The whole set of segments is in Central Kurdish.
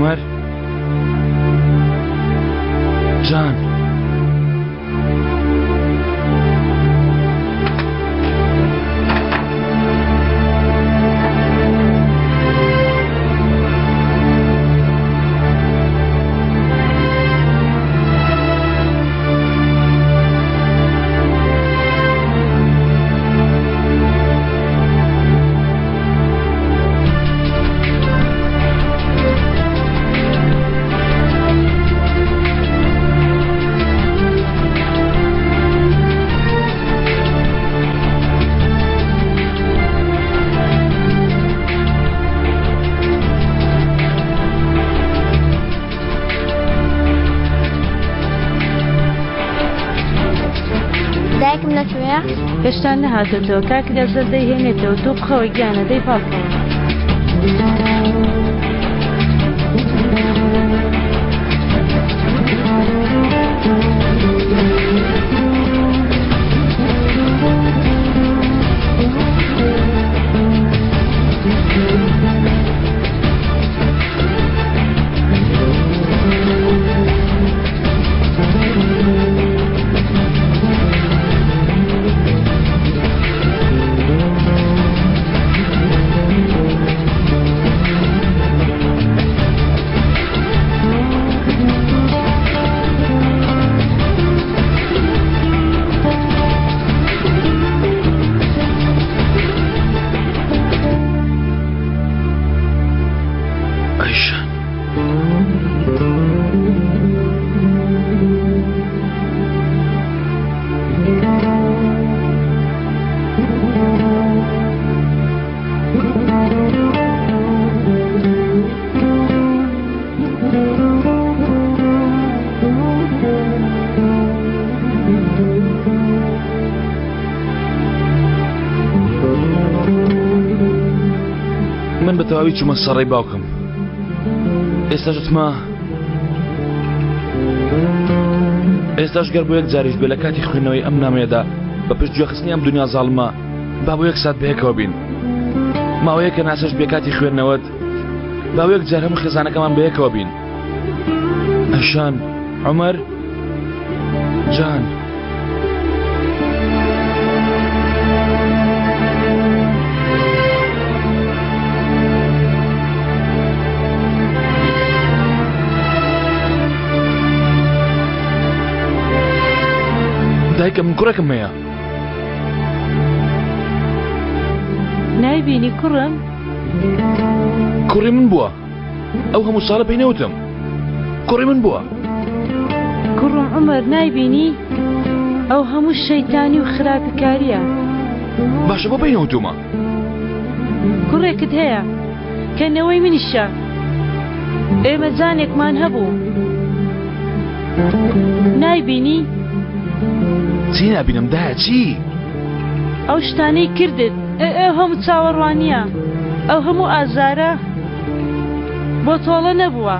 عومەر جان. دایکم لەکوێیە؟ هێشتا نەهاتۆتەوە کاک دەرزەر دەیهێنێتەوە تۆ بخەوە گیانە دەی پاڵکەوە. ئەیشان من بە تەواوی چوومە سەڕی باوکم ئێستاش وتمە ئێستاش گەر بۆ یەک جاریش بێ لە کاتی خوێندنەوەی ئەم نامەیەدا بە پشت گوێخستنی ئەم دنیا زاڵمە با بۆ یەک سات بەیەکەوە بین ماوەیەکە ناسەش بێ کاتی خوێندنەوەت با بۆ یەک جار هەموو خێزانەکەمان بەیەکەوە بین ئەشان عمر جان دایکە من کوڕێکم هەیە. نایبینی کوڕم؟ کوڕی من بووە. ئەو هەموو ساڵە پێی نەوتم کوڕی من بووە. کوڕم عومەر نایبینی؟ ئەو هەموو شەیتانی و خراپیکارییە. باشە بۆ پێی نەوتومە؟ کوڕێکت هەیە کە نەوەی منیشە. ئێمە جانێکمان هەبوو. نایبینی؟ چی نابینم دایە چی؟ ئەو شتانەی کردت، ئەو هەموو چاوەڕوانییە، ئەو هەموو ئازارە بۆ تۆڵە نەبووە.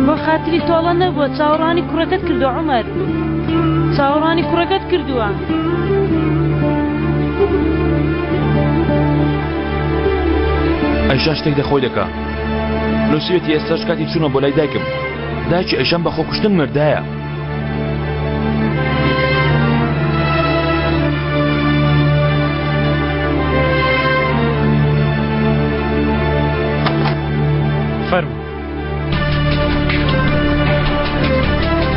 بۆ خاتری تۆڵە نەبووە چاوەڕوانی کوڕەکەت کردووە عومەر. چاوەڕوانی کوڕەکەت کردووە. ئەیشان شتێک دەخۆی دەکا. نووسیوێتی ئێستاش کاتی چوونە بۆ لای دایکم. دایکی ئەیشان بە خۆکوشتن مردایە. فەرموو.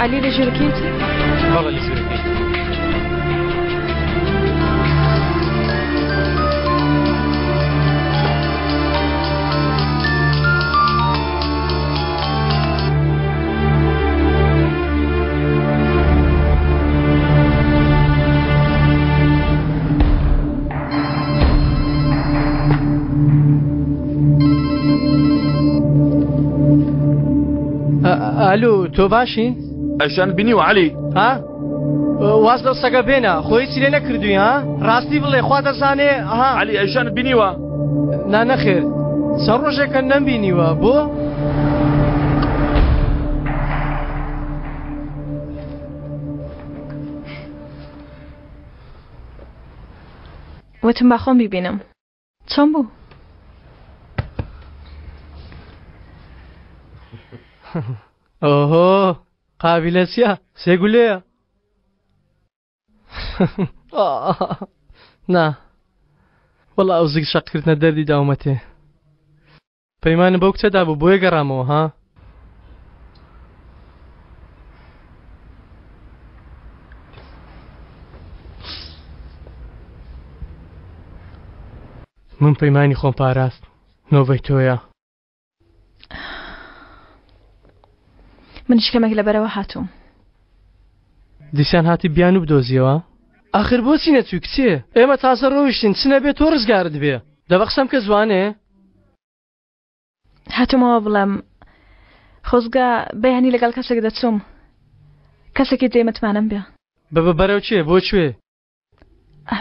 عەلی لە ژوورەکەیەتی؟ بەڵێ لە ژوورەکەیەتی. ئالو تۆ باشی؟ ئەشان بینیوە عەلی؟ ها؟ واز لەو سەگە بێنە خۆ هیچی لێ نەکردووی ها؟ ڕاستی بڵێ خوا دەزانێ ها؟ عەلی ئەیشانت بینیوە؟ نا نەخێر چەند ڕۆژێکە نەمبینیوە بۆ؟ وتم با خۆم بیبینم. چۆن بوو؟ ئۆهۆ قابیلە چییە سێگولەیە نا وەڵا ئەو زگ شەقکردنە دەردی داومەتێ پەیمانم بەو کچە دابوو بۆیە گەڕامەوە ها من پەیمانی خۆم پاراست نۆبەی تۆیە. منیش کەمێک لەبەرەوە هاتووم. دیسان هاتی بیانوو بدۆزیەوە؟ ئاخر بۆچی نەچووی کچێ؟ ئێمە تازە ڕۆیشتین چ نەبێ تۆ ڕزگارت بێ. دە بە قسەم کە جوانێ. هاتوومەوە بڵێم خۆزگە بەیانی لەگەڵ کەسێک دەچووم کەسێکی جێی متمانەم بێ. بە بە بەرەو کێ؟ بۆ کوێ؟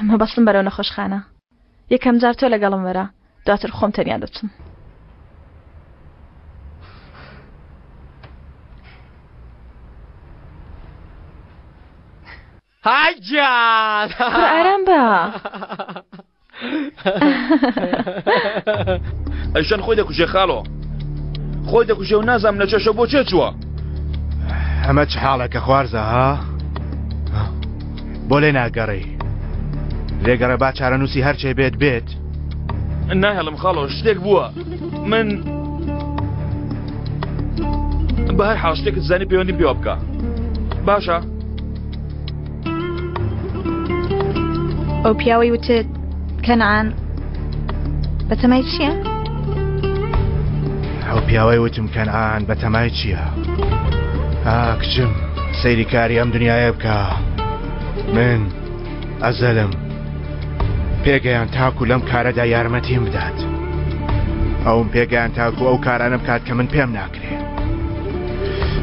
مەبەستم بەرەو نەخۆشخانە. یەکەم جار تۆ لەگەڵم وەرە دواتر خۆم تەنیا دەچم. های گیان کوڕە ئارام بە. ئەیشان خۆی دەکوژێ خاڵۆ خۆی دەکوژێ و نازانم لە چێشە بۆ چێ چووە ئەمە چ حاڵێکە خوارزە ها بۆ لێ ناگەڕێی لێگەڕێ با چارەنووسی هەرچێ بێت بێت ناهێڵم خاڵۆ شتێک بووە من بە هەر حاڵ شتێکت زانی پەیوەندیم پێوە بکە باشە ئەو پیاوەی وتت کەنعان بەتەمای چییە؟ ئەو پیاوەی وتم کەنعان بەتەمای چییە؟ ئا کچم سەیری کاری ئەم دنیاە بکە من ئەزەلم پێگەیان تاکو لەم کارەدا یارمەتیم بدات ئەوم پێگەیان تاکو ئەو کارانە بکات کە من پێم ناکرێ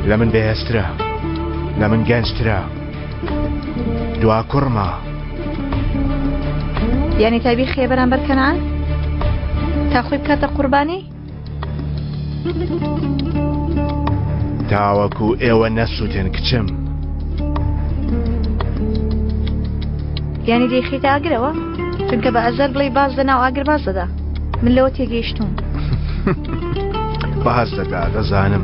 لە من بەهێزترە لە من گەنجترە دوا کوڕمە. یانی تا بیخەیە بەرامبەر کەنعان؟ تا خۆی بکاتە قوربانی؟ تاوەکو ئێوە نەسووتێن کچم. یانی دەیخەیتە ئاگرەوە؟ چونکە بە ئەزەل بڵێی باز لەناو ئاگر باز دەدا. من لەوە تێگەیشتووم. باز دەدا دەزانم.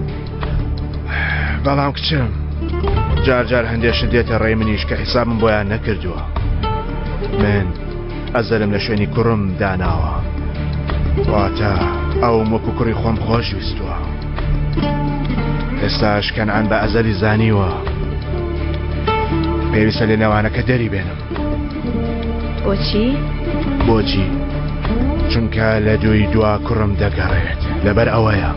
بەڵام کچم جار جار هەندێ شت دێتە ڕێی منیش کە حیسابم بۆیان نەکردووە من ئەزەلم لە شوێنی کوڕم داناوە واتە ئەوم وەکو کوڕی خۆم خۆش ویستووە ئێستاش کەنعان بە ئەزەلی زانیوە پێویستە لە نێوانەکە دەری بێنم بۆچی؟ بۆچی؟ چونکە لە دووی دوا کوڕم دەگەڕێت لەبەر ئەوەیە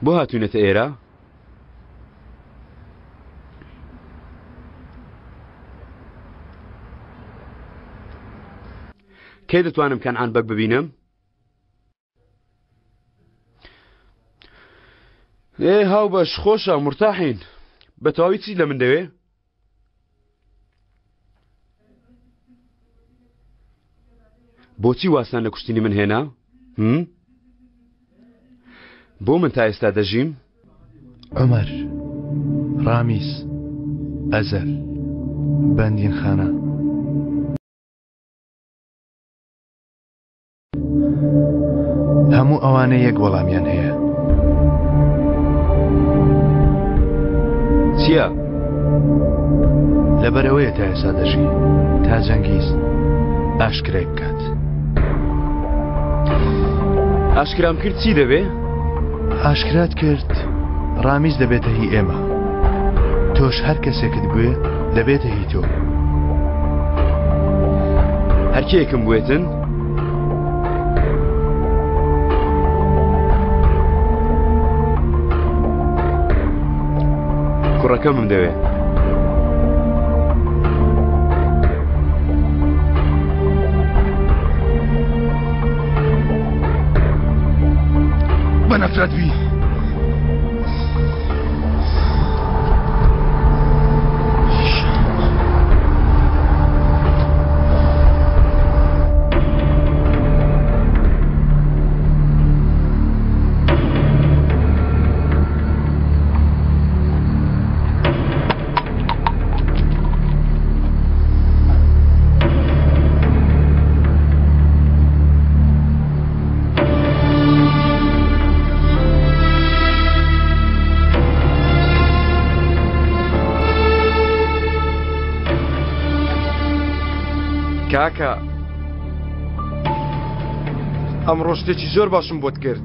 بۆ هاتوونەتە ئێرە؟ کەی دەتوانم کەنعان بەگ ببینم؟ ئێ هاوبەش خۆشە مرتاحین بە تەواوی چی لە من دەوێ؟ بۆچی وازتان لە کوشتنی من هێنا؟ هم؟ بۆ من تا ئێستا دەژیم؟ عومەر، ڕامیز، ئەزەل، بەندینخانە. هەموو ئەوانە یەک وەڵامیان هەیە. چییە؟ لەبەرئەوەیە تا ئێستا دەژی تا جەنگیز ئاشکرای بکات. ئاشکرام کرد چی دەبێ؟ ئاشکرات کرد ڕامیز دەبێتە هی ئێمە. تۆش هەر کەسێکت بوێ دەبێتە هی تۆ. هەرکێکم بوێتن؟ کوڕەکەمم دەوێ. بە نەفرەت بی. کاکە ئەمڕۆ شتێکی زۆر باشم بۆت کرد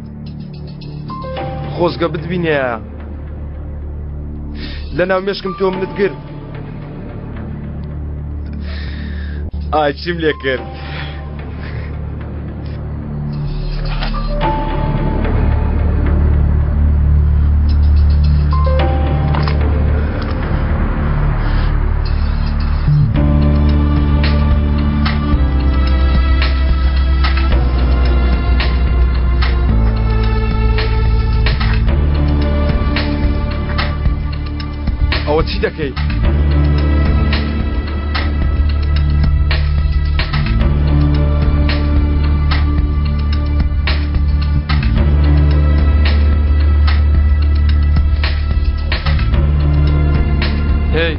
خۆزگە بتبینێ لە ناو مێشکم تۆ منت گرت ئای چیم لێ کرد ئەوە چی دەکەیت؟ هێی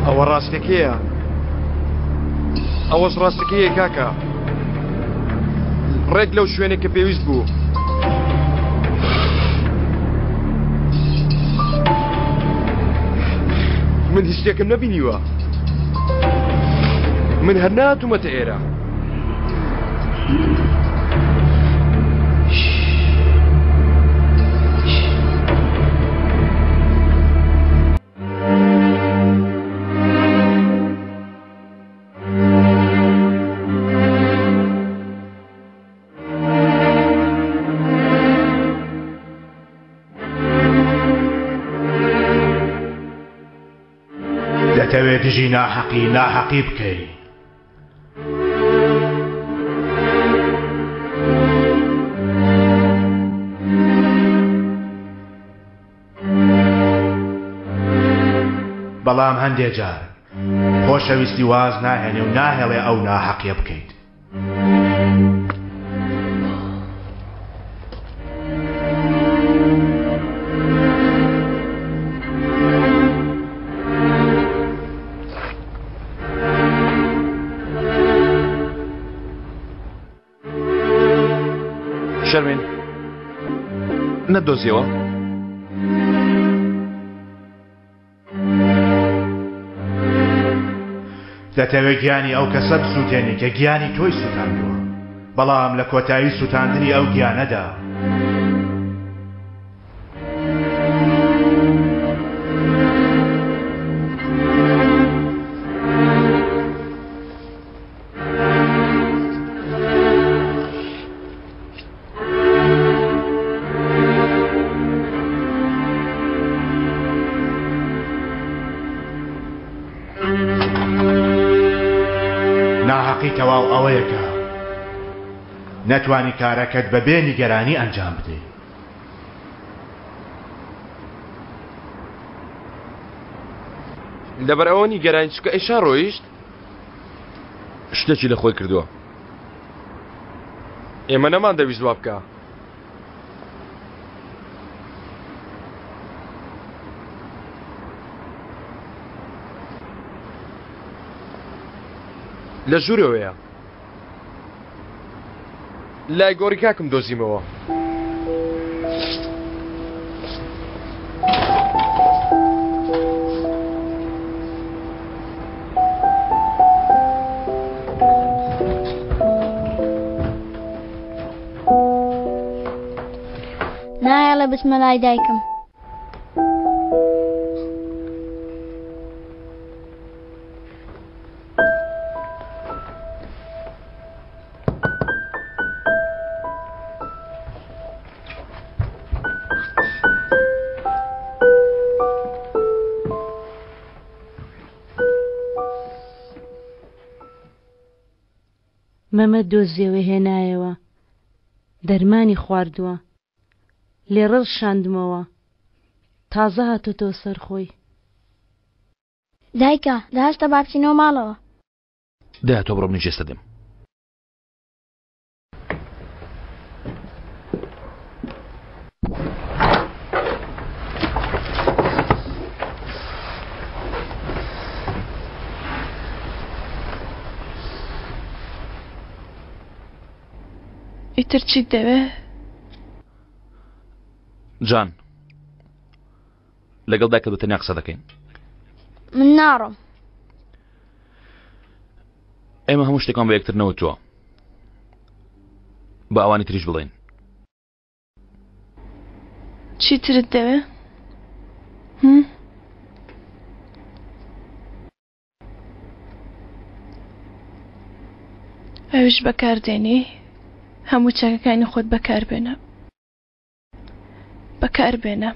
ئەوە ڕاستەکەیە ئەوەش ڕاستەکەیە کاکە ڕێک لەو شوێنێک کە پێویست بوو. من هیچ شتێکم نەبینیوە من هەر ناتومەتە ئێرە. دەتەوێت دژی ناحەقی ناحەقی بکەی. بەڵام هەندێ جار خۆشەویستی واز ناهێنێ و ناهێڵێ ئەو ناحەقیە بکەیت. شەرمین نەتدۆزیەوە؟ دەتەوێت گیانی ئەو کەسە بسووتێنی کە گیانی تۆی سووتاندووە، بەڵام لە کۆتایی سووتاندنی ئەو گیانەدا. ناهەقی تەواو ئەوەیە کە نەتوانی کارەکەت بەبێ نیگەرانی ئەنجام بدەیت. لەبەر ئەوە نیگەرانی چونکە ئەیشا ڕۆیشت؟ شتێکی لە خۆی کردووە. ئێمە نەمان دەویست وا بکا. لە ژوورەوەیە. لای گۆڕی کاکم دۆزیمەوە. نایەڵێ بچمە لای دایکم. مەمە دۆزیەوە هێنایەوە دەرمانی خواردووە لێڕەش شاندمەوە تازە هاتۆتەوە سەر خۆی. دایکە دە هەستە با بچینەوە ماڵەوە. دایە تۆ بڕۆ منیش ئێستا دێم. ئیتر چیت دەوێ؟ جان لەگەڵ دایکت بە تەنیا قسە دەکەین. من ناڕۆم. ئێمە هەموو شتێکمان بە یەکتر نەوتووە بە ئەوانی تریش بڵێن. چیترت دەوێ؟ ئەویش بەکاردێنی هەموو چەکەکانی خۆت بەکاربێنە بەکاربێنە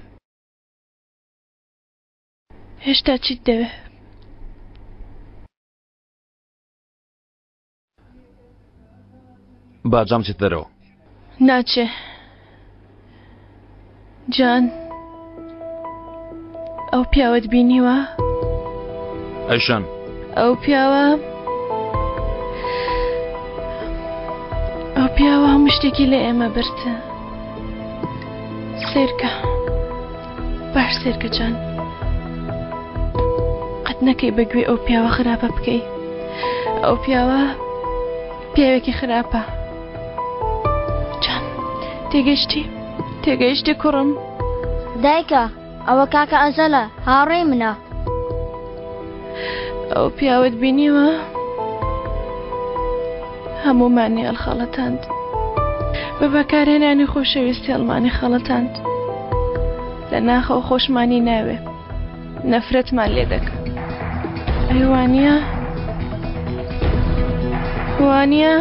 هێشتا چیت دەوێ؟ با جام بچێتە دەرەوە. ناچێ جان ئەو پیاوەت بینیوە؟ ئەیشان ئەو پیاوە ئەو پیاوە هەموو شتێکی لە ئێمە برد سێرکە باش سێرکە جان قەت نەکەی بە گوێ ئەو پیاوە خراپە بکەی ئەو پیاوە پیاوێکی خراپە جان تێگەشتی تێگەیشتی کوڕم دایکە ئەوە کاکە ئەزەلە هاوڕێی منە ئەو پیاوت بینیوە هەموومانی ئەلخەڵەتاند بە بەکارهێنانی خۆشەویستی هەڵمانی خەڵەتاند لە ناخەوە خۆشمانی ناوێ نەفرەتمان لێ دەکە ئەی وانە وانە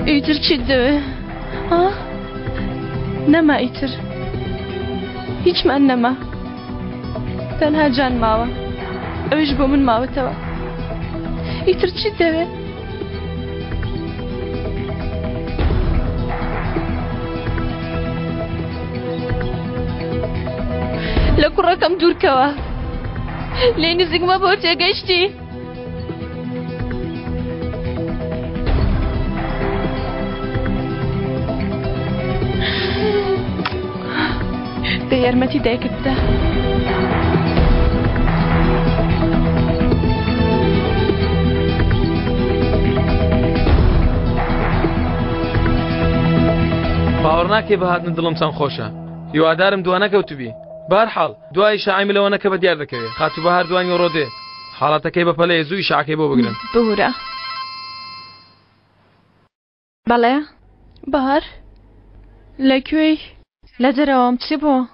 ئیتر چیت دەوێ ها نەما ئیتر هیچمان نەما تەنها جان ماوە ئەویش بۆ من ماوەتەوە ئیتر چیت دەوێ لە کوڕەکەم دوورکەوە لێ نزیکمە بۆ تێگەیشتی دە یارمەتی دایکت بدە. باوەڕ ناکەی بە هاتنت دڵم چەند خۆشە هیوادارم دوا نەکەوتبی بارحاڵ دوای شاعی ملەوەنەکە بە دیار دەکەوێ خاتوو بەهار دوای نیوەڕۆ دێ حاڵەتەکەی بە پەلەیە زوو ئیشاعەکەی بۆ بگرن. ببورە. بەڵێ؟ بەهار لە کوێی؟ لە دەرەوەم چی بوو؟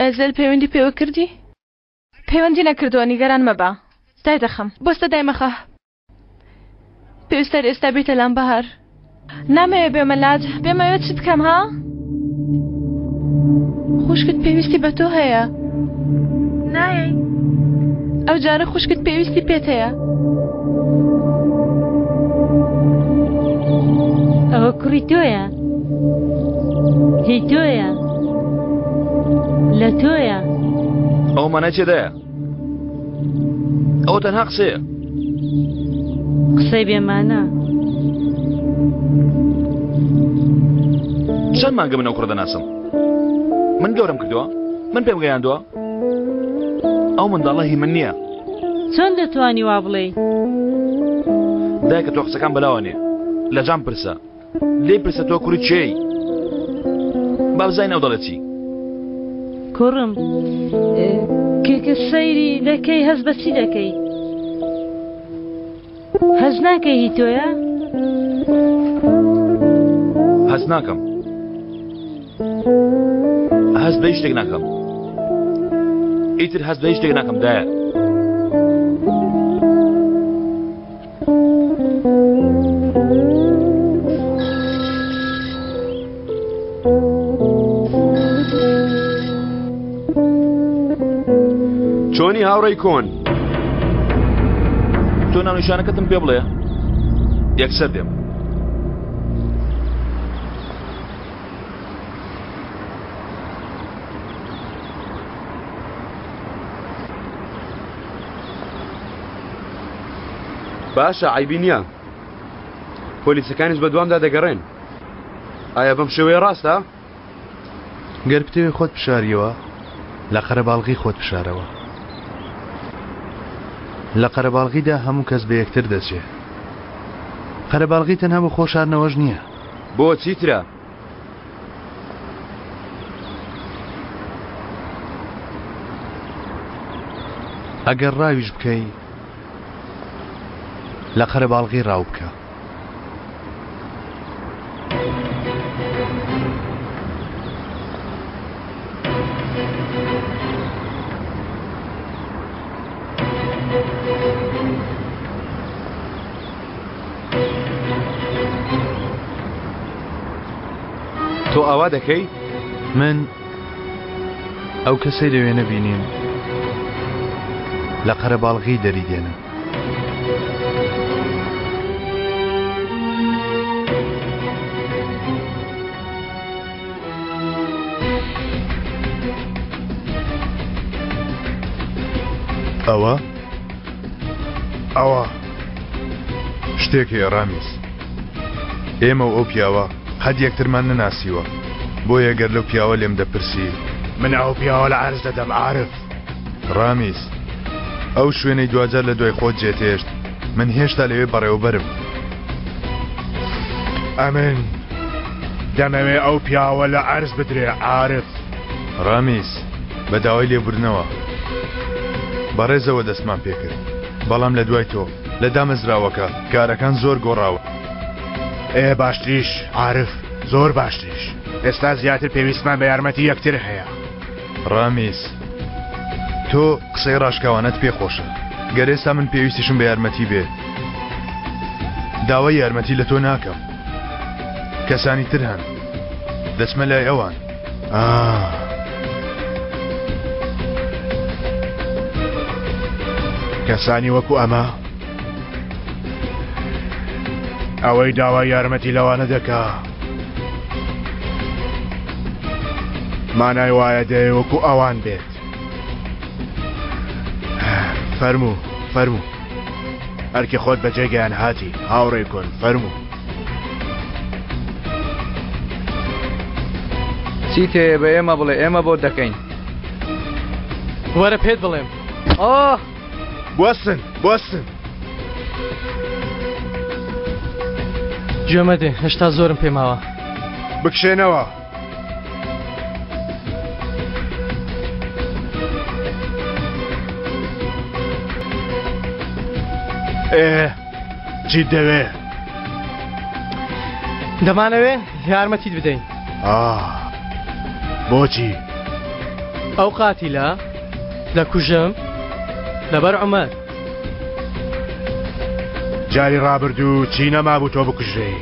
ئەزەل پەیوەندی پێوە کردی؟ پەیوەندی نەکردووە نیگەران مەبە دایدەخەم. بۆستە دایمەخە پێویستە ئێستا بێیتە لام بەهار. نامەوێ بێمە لات بێمەوێ چ بکەم ها؟ خوشکت پێویستی بە تۆ هەیە. نایەی؟ ئەو جارە خوشکت پێویستی پێت هەیە. ئەوە کوڕی تۆیە هی تۆیە لە تۆیە. ئەو مانای چێدایە؟ ئەوە تەنها قسەیە. قسەی بێمانا. چەند مانگە من ئەو کوڕە دەناسم من گەورەم کردووە من پێم گەیاندووە ئەو منداڵە هی من نییە چۆن دەتوانی وا بڵێی؟ دایکە تۆ قسەکان بەلاوە نییە لە جام پرسە لێی پرسە تۆ کوڕی کێی با بزانین ئەو دەڵێ چی کوڕم کە سەیری دەکەی هەست بە چی دەکەی هەست ناکەی هی تۆیە هەست ناکەم هەست بە هیچ شتێک ناکەم ئیتر هەست بە هیچ شتێک ناکەم دایە چۆنی هاوڕێی کۆن؟ تۆ ناونیشانەکەتم پێ بڵێ. یەکسەر دێم. باشە عەیبی نییە پۆلیسەکانیش بە دوامدا دەگەڕێن ئایا بەم شێوەیە ڕاستە؟ گەر بتەوێ خۆت بشاریەوە لە قەرەباڵغی خۆت بشارەوە. لە قەرەباڵغیدا هەموو کەس بە یەکتر دەچێ. قەرەباڵغی تەنها بۆ خۆشاردنەوەش نییە. بۆ چیترە؟ ئەگەر ڕاویش بکەی لە قەرەباڵغی ڕاو بکە. تۆ ئاوا دەکەی؟ من ئەو کەسەی لەوێ نەبینیم لە قەرەباڵغی دەری دێنم. ئەوە ئەوە شتێک هەیە ڕامیز ئێمە و ئەو پیاوە قەت یەکترمان نەناسیوە بۆیە گەر لەو پیاوە لێم دەپرسی من ئەو پیاوە لە عەرز دەدەم عارف ڕامیز ئەو شوێنەی دواجار لە دوای خۆت جێتێشت من هێشتا لەوێ بەڕێوەبەرم. ئەمن دەمەوێ ئەو پیاوە لە عەرز بدرێ عارف. ڕامیز بە داوای لێبوردنەوە بەڕێزەوە دەستمان پێکرد بەڵام لە دوای تۆ لە دامەزراوەکە کارەکان زۆر گۆڕاون. ئێ باشتریش عارف زۆر باشتریش ئێستا زیاتر پێویستمان بە یارمەتی یەکتر هەیە. ڕامیز تۆ قسەی ڕاشکاوانەت پێ خۆشە گەر ئێستا من پێویستیشم بە یارمەتی بێ داوای یارمەتی لە تۆ ناکەم کەسانی تر هەن دەچمە لای ئەوان کەسانی وەکو ئەمە ئەوەی داوای یارمەتی لەوانە دەکا مانای وایە دەیەوێ وەکو ئەوان بێت فەرموو فەرموو ئەرکی خۆت بەجێگەیان هاتی هاوڕێ کۆن فەرموو چیت هەیە بە ئێمە بڵێ ئێمە بۆت دەکەین. وەرە پێت بڵێم. ئۆه. بوەستن بوەستن. گوێ مەدێ هێشتا زۆرم پێ ماوە. بکشێنەوە. ئێ چیت دەوێ؟ دەمانەوێ یارمەتیت بدەین. ئاه بۆچی؟ ئەو قاتیلە دەکوژم لەبەر عومەر. جاری ڕابردوو چی نەمابوو تۆ بکوژرێی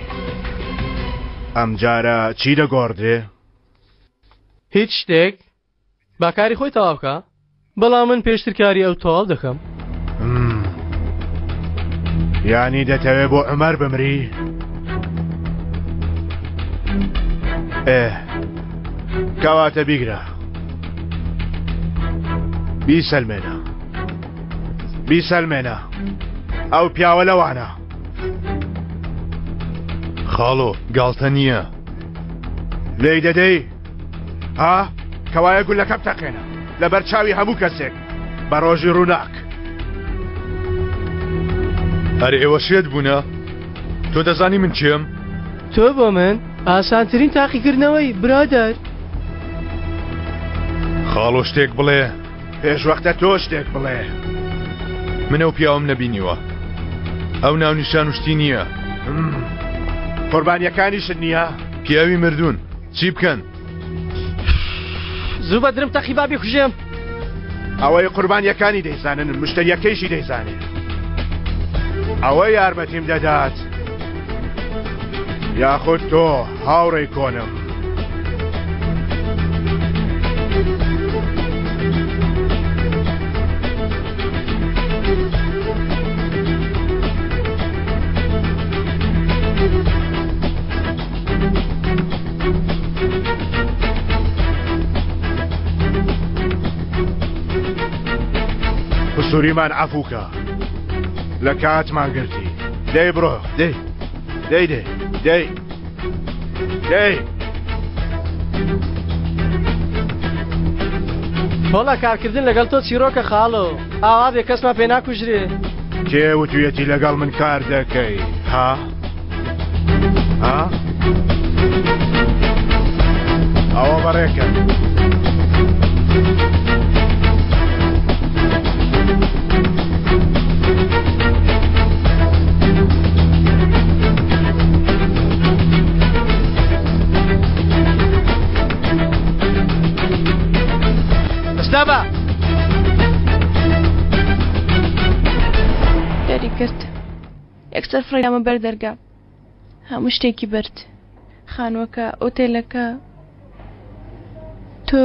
ئەمجارە چی دەگۆڕدرێ؟ هیچ شتێک با کاری خۆی تەواو بکا بەڵام من پێشتر کاری ئەو تەواو دەکەم. یانی دەتەوێ بۆ عومەر بمری؟ ئێ کەواتە بیگرە بیسەلمێنە بیسەلمێنە ئەو پیاوە لەوانە. خاڵۆ گاڵتە نییە. لێی دەدەی؟ ها؟ کەوایە گولەکە بتەقێنە لەبەر چاوی هەموو کەسێک بە ڕۆژی ڕووناک. ئەرێ ئێوە شێت بوونە؟ تۆ دەزانی من کێم؟ تۆ بۆ من ئاسانترین تاقیکردنەوەی برادەر. خاڵۆ شتێک بڵێ. پێش وەختە تۆ شتێک بڵێ. من ئەو پیاوەم نەبینیوە. ئەو ناونیشان و شتی نییە. قوربانیەکانیشت نییە؟ پیاوی مردوون چی بکەن؟ زوو بە درم تەقی با بیکوژێم. ئەوەی قوربانیەکانی دەیزانن مشتەریەکەیشی دەیزانێ. ئەوە یارمەتیم دەدات یاخود تۆ هاوڕێی کۆنم. سوریمان عەفوکە لە کاتمان گرتی دەی بڕۆ دەی دەی دەی دەی دەی وەڵا کارکردن لەگەڵ تۆ چیرۆکە خاڵۆ ئاوا بێ کەسمان پێ ناکوژرێ کێ وتویەتی لەگەڵ من کار دەکەی ها ها ئەوە بەڕێکە. ئەستا بە. دەری کرد یەکسەر فڕێدامە بەر دەرگا هەموو شتێکی برد خانووەکە ئۆتێلەکە تۆ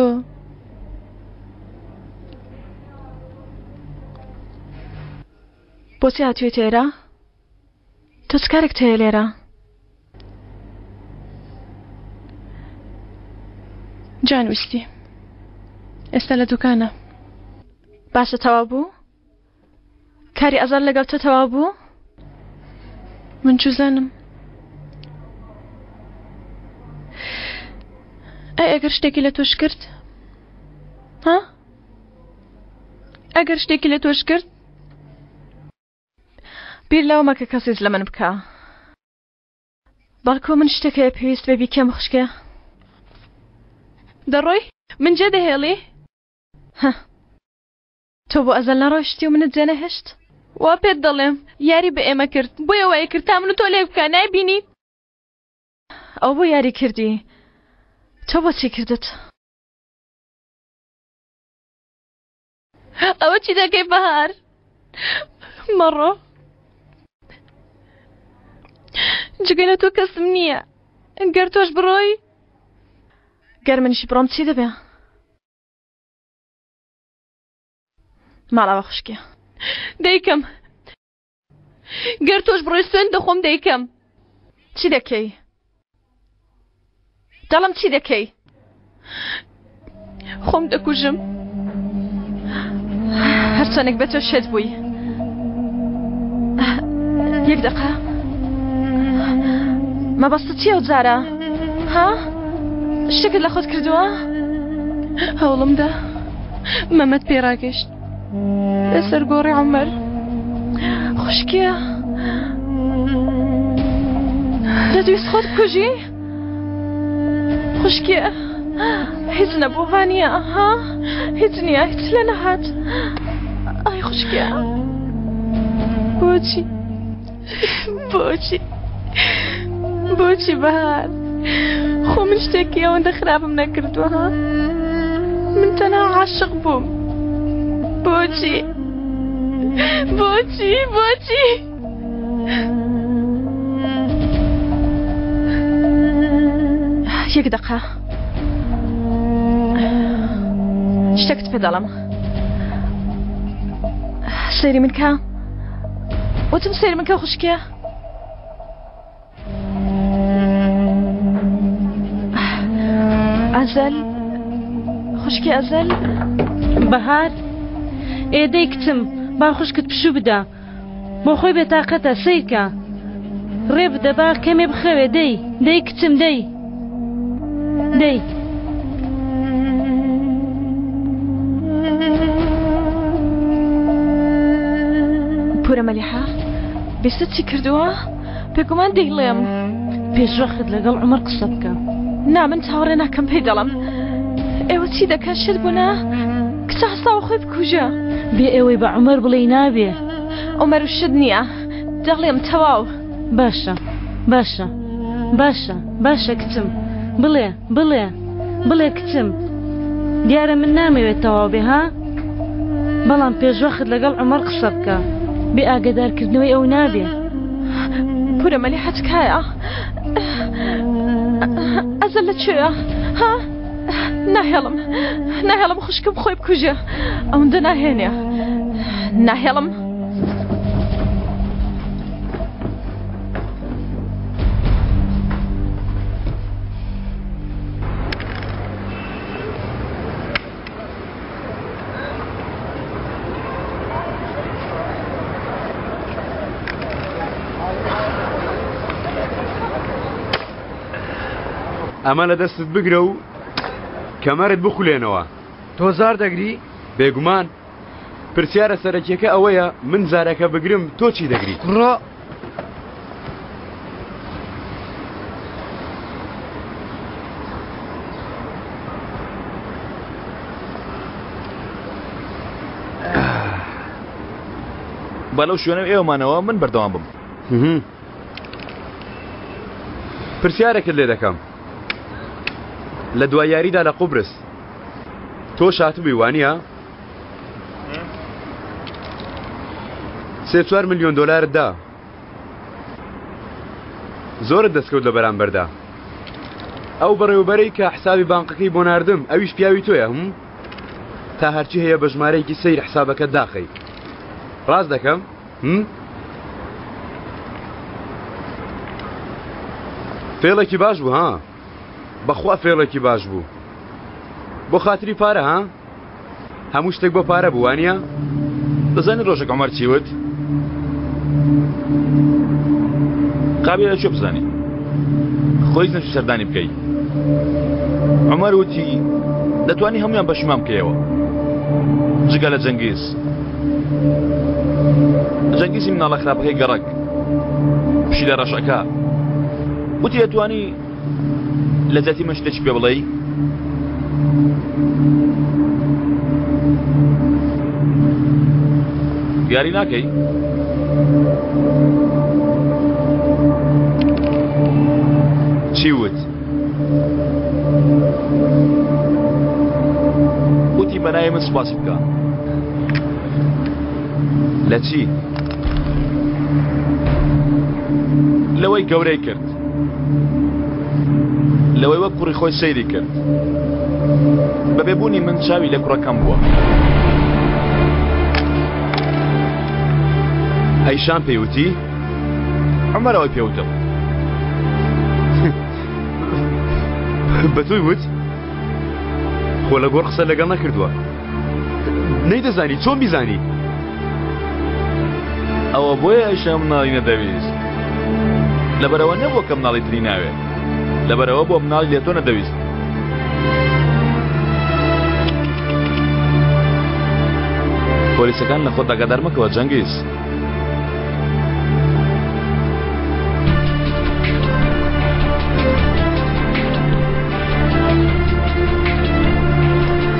بۆچی هاتوویتە ئێرە؟ تۆ چ کارێکت هەیە لێرە؟ جان ویستی ئێستا لە دوکانە. باشە تەواو بوو؟ کاری ئەزەل لەگەڵ تۆ تەواو بوو؟ من چوزانم ئەی ئەگەر شتێکی لە تۆش کرد ها ئەگەر شتێکی لە تۆش کرد بیر لەوە مەکە کەسیز لە من بکە بەڵکو من شتێک هەیە پێویست بێ بیکەم خوشکێ دەڕۆی من جێ دەهێڵی هە تۆ بۆ ئەزەل نەڕۆیشتی و منت جێنەهێشت؟ وا پێت دەڵێم یاری بە ئێمە کرد بۆیە وای کرد تا من و تۆ لێک بکا نایبینی؟ ئەو بۆ یاری کردی تۆ بۆچی کردت؟ ئەوە چی دەکەی بەهار؟ مەڕۆ جگە لە تۆ کەسم نییە گەر تۆش بڕۆی گەر منیش بڕۆم چی دەبێ؟ ماڵاوە خوشکێ. دەیکەم گەر تۆش بڕۆی سوێند دەخۆم دەیکەم. چی دەکەی؟ دەڵم چی دەکەی؟ خۆم دەکوژم. هەرچەندێک بێت تۆ شێت بووی. یەک دەقە مەبەستت چییە ئەو جارە؟ ها؟ شتێکت لە خۆت کردووە؟ هەوڵمدا مەمەد پێی ڕاگەشت لەسەر گۆڕی عومەر. خوشکێ دەتویست خۆت بکوژی؟ خوشکێ هیچ نەبوو وانییە ها؟ هیچ نییە هیچ لێ نەهات ئای خوشکێ بۆچی بۆچی بۆچی بەهار خۆ من شتێکی ئەوەندە خراپم نەکردووە ها من تەنها عاشق بووم بۆچی بۆچی بۆچی یەک دقە شتێکت پێ دەڵم سەیری من کە وتم سەیری من کە خوشکێ ئەزەل خوشکی ئەزەل بەهار ئێدەی کچم با خوشکت پشوو بدا بۆ خۆی بێتاقەتە سەیرکە ڕێ بدە با کەمێ بخەوێ دەی دەی کچم دەی دەی. پورە مەلیحە بیستت چی کردووە؟ بێگومان دەیڵێم. پێشوەخت لەگەڵ عومەر قسە بکە. نا من چاوەڕێ ناکەم پێی دەڵێم. ئێوە چی دەکەن شێت بوونە؟ کچە هەستاوە خۆی بکوژە. بێ ئەوەی بە عومەر بڵێی نابێ. عومەر و شت نییە دەڵێم تەواو. باشە باشە باشە باشە کچم بڵێ بڵێ بڵێ کچم دیارە من نامەوێت تەواو بێ ها بەڵام پێشوەخت لەگەڵ عومەر قسە بکە بێ ئاگەدارکردنەوەی ئەو نابێ. پورە مەلیحە تکایە ئەزەل لە کوێیە ها ناهێڵم ناهێڵم خوشکم خۆی بکوژێ ئەوەندە ناهێنێ ناهێڵم. ئەمە لە دەستت بگرە و کەمەرت بخولێنەوە. تۆ زار دەگری؟ بێگومان. پرسیارە سەرەکیەکە ئەوەیە من زارەکە بگرم تۆ چی دەگری؟ کوڕە با لەو شوێنە ئێوەمانەوە من بەردەوام بم. پرسیارێکت لێ دەکەم لە دوای یاریدا لە قوبرس تۆ شاتبووی وانە؟ سێ چوار ملیۆن دۆلارت دا زۆرت دەستکەوت لە بەرامبەردا ئەو بەڕێوبەرەی کە حسابی بانقەکەی بۆ ناردم ئەویش پیاوی تۆیە هم تا هەرچی هەیە بە ژمارەیەکی سەیر حسابەکە داخەی ڕاست دەکەم هم؟ فێڵێکی باش بوو ها بەخوا فێڵێکی باش بوو بۆ خاتری پارە ها هەموو شتێک بۆ پارە بوو وانە؟ دەزانی ڕۆژێک عمر چی وت؟ قابل لە کوێ بزانی؟ خۆی نەچوو سەردانی بکەی. عمر وتی دەتوانی هەمویان پەشیمان بکەیەوە جگە لە جەنگیز. جەنگیزی مناڵە خراپەکەی گەڕەک پشیلە ڕەشەکە وتی دەتوانی لە جیاتی من شتێکی پێ بڵێی؟ یاری ناکەی؟ چی وت؟ وتی بەناوی من سوپاسی بکە. لە چی؟ لەوەی گەورەی کرد. لەوەی وەک کوڕی خۆی سەیری کرد. بە بێبوونی من چاوی لە کوڕەکەم بووە. ئەیشان پێی وتی؟ عومەر ئەوەی پێ وتم. بە تۆی وت؟ خۆ لە گۆڕ قسە لەگەڵ نەکردووە. نەیدەزانی چۆن بیزانی؟ ئەوە بۆیە ئەیشە مناڵی نەدەویست. لەبەرئەوە نەبووە کە مناڵی تری ناوێ. لەبەرئەوە بووە مناڵی لە تۆ نەدەویست. پۆلیسەکان لە خۆت ئاگادار مەکەوە جەنگیز.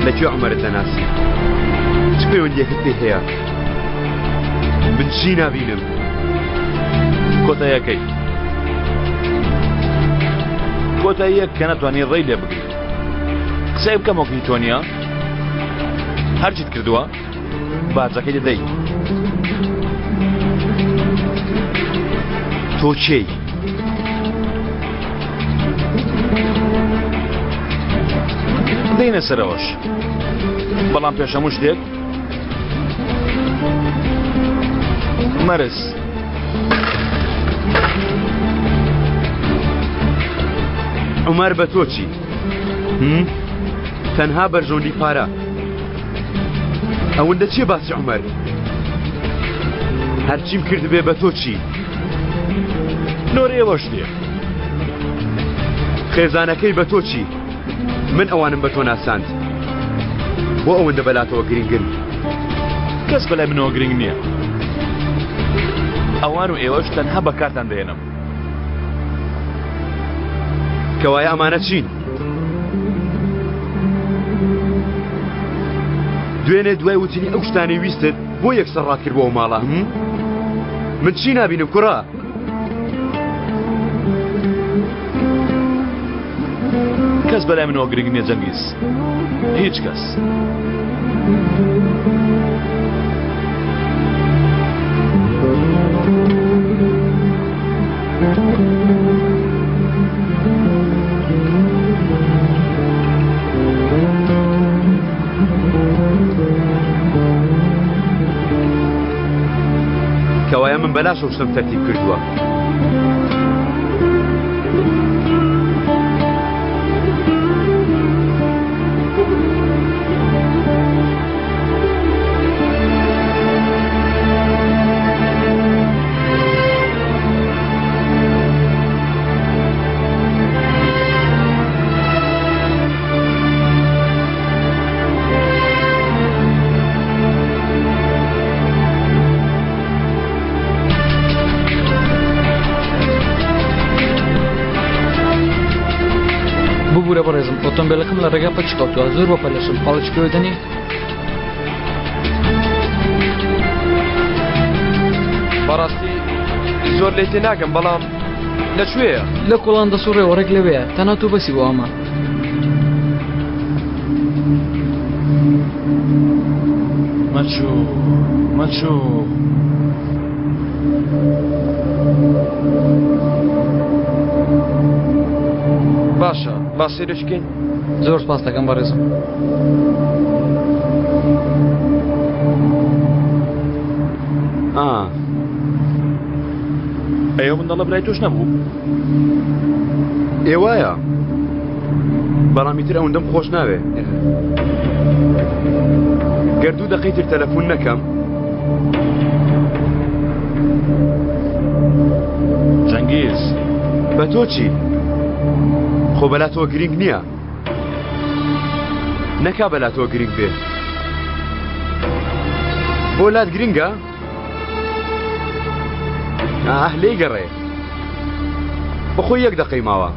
لە کوێ عومەرت دەناسی؟ چ پەیوەندیەکت پێی هەیە؟ من چی نابینم؟ کۆتاییەکەی کۆتاییەک کە نەتوانی ڕێی لێ بگریت قسەی بکەم وەک هی تۆ نییە هەرچیت کردووە باجەکەی دەدەی تۆ کێی؟ دێینە سەرەوەش بەڵام پێش هەموو شتێک مەرز عومەر بە تۆ چی؟ تەنها بەرژەوەندی پارە ئەوەندە چیە باسی عومەر هەرچیم کردبێ بە تۆ چی؟ نۆرە ئێوەش دێ خێزانەکەی بە تۆ چی؟ من ئەوانم بە تۆ ناساند بۆ ئەوەندە بەلاتەوە گرنگن کەس بەلای منەوە گرنگ نییە ئەوان و ئێوەش تەنها بەکارتان دەهێنم کەوایە ئەمانە چین؟ دوێنێ دوای وتنی ئەو شتانەی ویستت بۆ یەکسەر ڕات کرد بۆ ئەو ماڵە من چی نابینم کوڕە کەس بەلای منەوە گرنگ نییە جەنگیز هیچ کەس. کەوایە من بەلاشەوە شتم تەرتیب کردووە. بەڕێزم ئۆتۆمبیلەکەم لە ڕێگا پەکی کەوتووە زۆر بە پەلەشم پاڵێکی پێوە دەنی بەڕاستی زۆر لێ تێ ناگەم بەڵام لەکوێیە؟ لە کۆڵان دەسوڕێەوە ڕێک لەوەیە تەنها تۆ بەسی بۆ ئەمە. مەچوو مەچوو. باشە با سەیرێکی بکەین. زۆر سپاس دەکەم بەڕێزم. ئا. ئەی ئەو منداڵە برای تۆش نەبوو؟ ئێ وایە بەڵام ئیتر ئەوەندەم خۆش ناوێ گەر دوو دەقەی تر تەلەفۆن نەکەم جەنگیز بە تۆ چی خۆ بەلا تۆ گرنگ نییە نەکا بەلا تۆ گرنگ بێ بۆ لات گرنگە ئاه لێی گەڕێ بەخۆی یەک دەقەی ماوە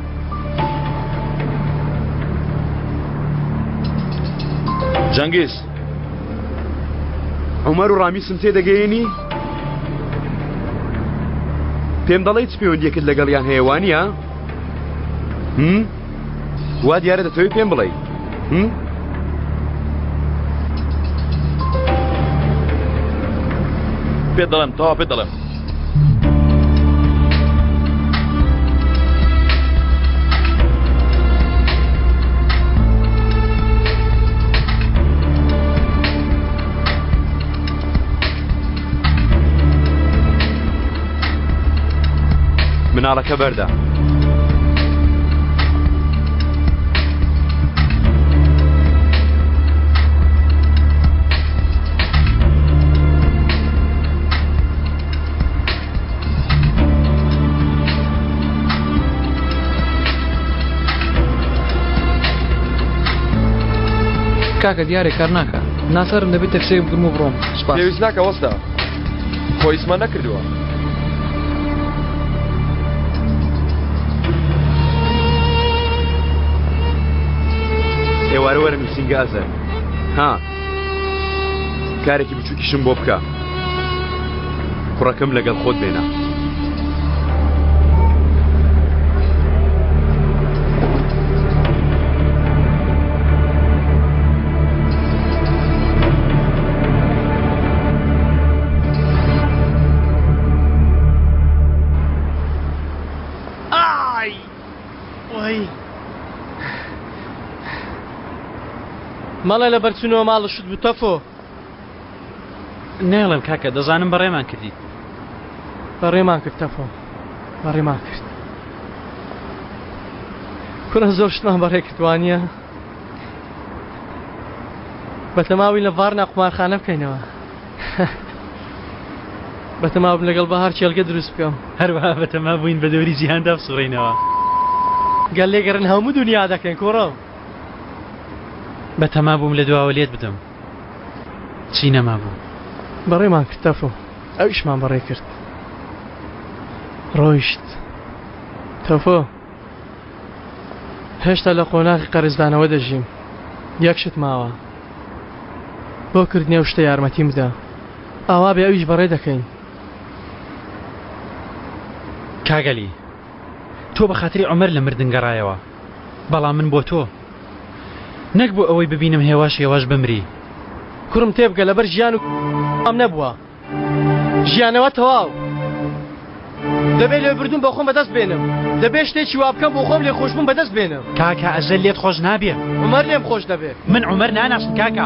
جەنگیز عومەر و ڕامیسم تێدەگەیەنی پێم دەڵێی چ پەیوەندیەکت لەگەڵیان هەیە وانە هم؟ وا دیارە دەتەوێت پێم بڵێی هم؟ پێت دەڵێم تەوا پێت دەڵێم مناڵەکە بەردە. کاکە دیارێ کار ناکە ناچارم دەبێت تەکسێک بگرم و بڕۆم سوپاس. پێویست ناکە وەستا خۆ ئیسمان نەکردووە. ئێوارە وەرە نووسینگە ئەزەر ها کارێکی بچووکیشم بۆ بکە کوڕەکەم لەگەڵ خۆت بێنە. ئای وەی مەڵێ لەبەر چونەوە ماڵە شت بوو تەفۆ. نایڵێم کاکە دەزانم بەڕێمان کردیت. بەڕێمان کرد تەفۆ بەڕێمان کرد کوڕە زۆر شتمان بەڕێ کرد وانییە؟ بەتەماوین لە ڤارنا قومارخانە بکەینەوە بەتەما بووم لەگەڵ بەهار کێڵگە دروست بکەم هەروەها بەتەما بووین بە دەوری جیهاندا بسوڕێینەوە. گەر لێگەڕێن هەموو دونیا دەکەین کوڕم. بەتەما بووم لە دواوە لێت بدەم چی نەمابوو. بەڕێمان کرد تەفۆ ئەویشمان بەڕێ کرد ڕۆیشت تەفۆ. هێشتا لە قۆناغی قەرزدانەوە دەژیم یەک شت ماوە بۆ کردنی ئەو شتە یارمەتیم بدە ئاوا بێ ئەویش بەڕێ دەکەین. کاک عەلی تۆ بە خاتری عومەر لە مردن گەڕایەوە بەڵام من بۆ تۆ نەک بۆ ئەوەی ببینم هێواش هێواش بمری. کوڕم تێبگە لەبەر ژیان و ئەم نەبووە. ژیانەوە تەواو دەبێ لێبردون بۆ خۆم بەدەست بێنم دەبێ شتێکی وا بکەم بۆ خۆم لێخۆشبوون بەدەست بێنم کاکە ئەزەل لێت خۆش نابێ عومەر لێم خۆش دەبێ من عومەر ناناسم کاکە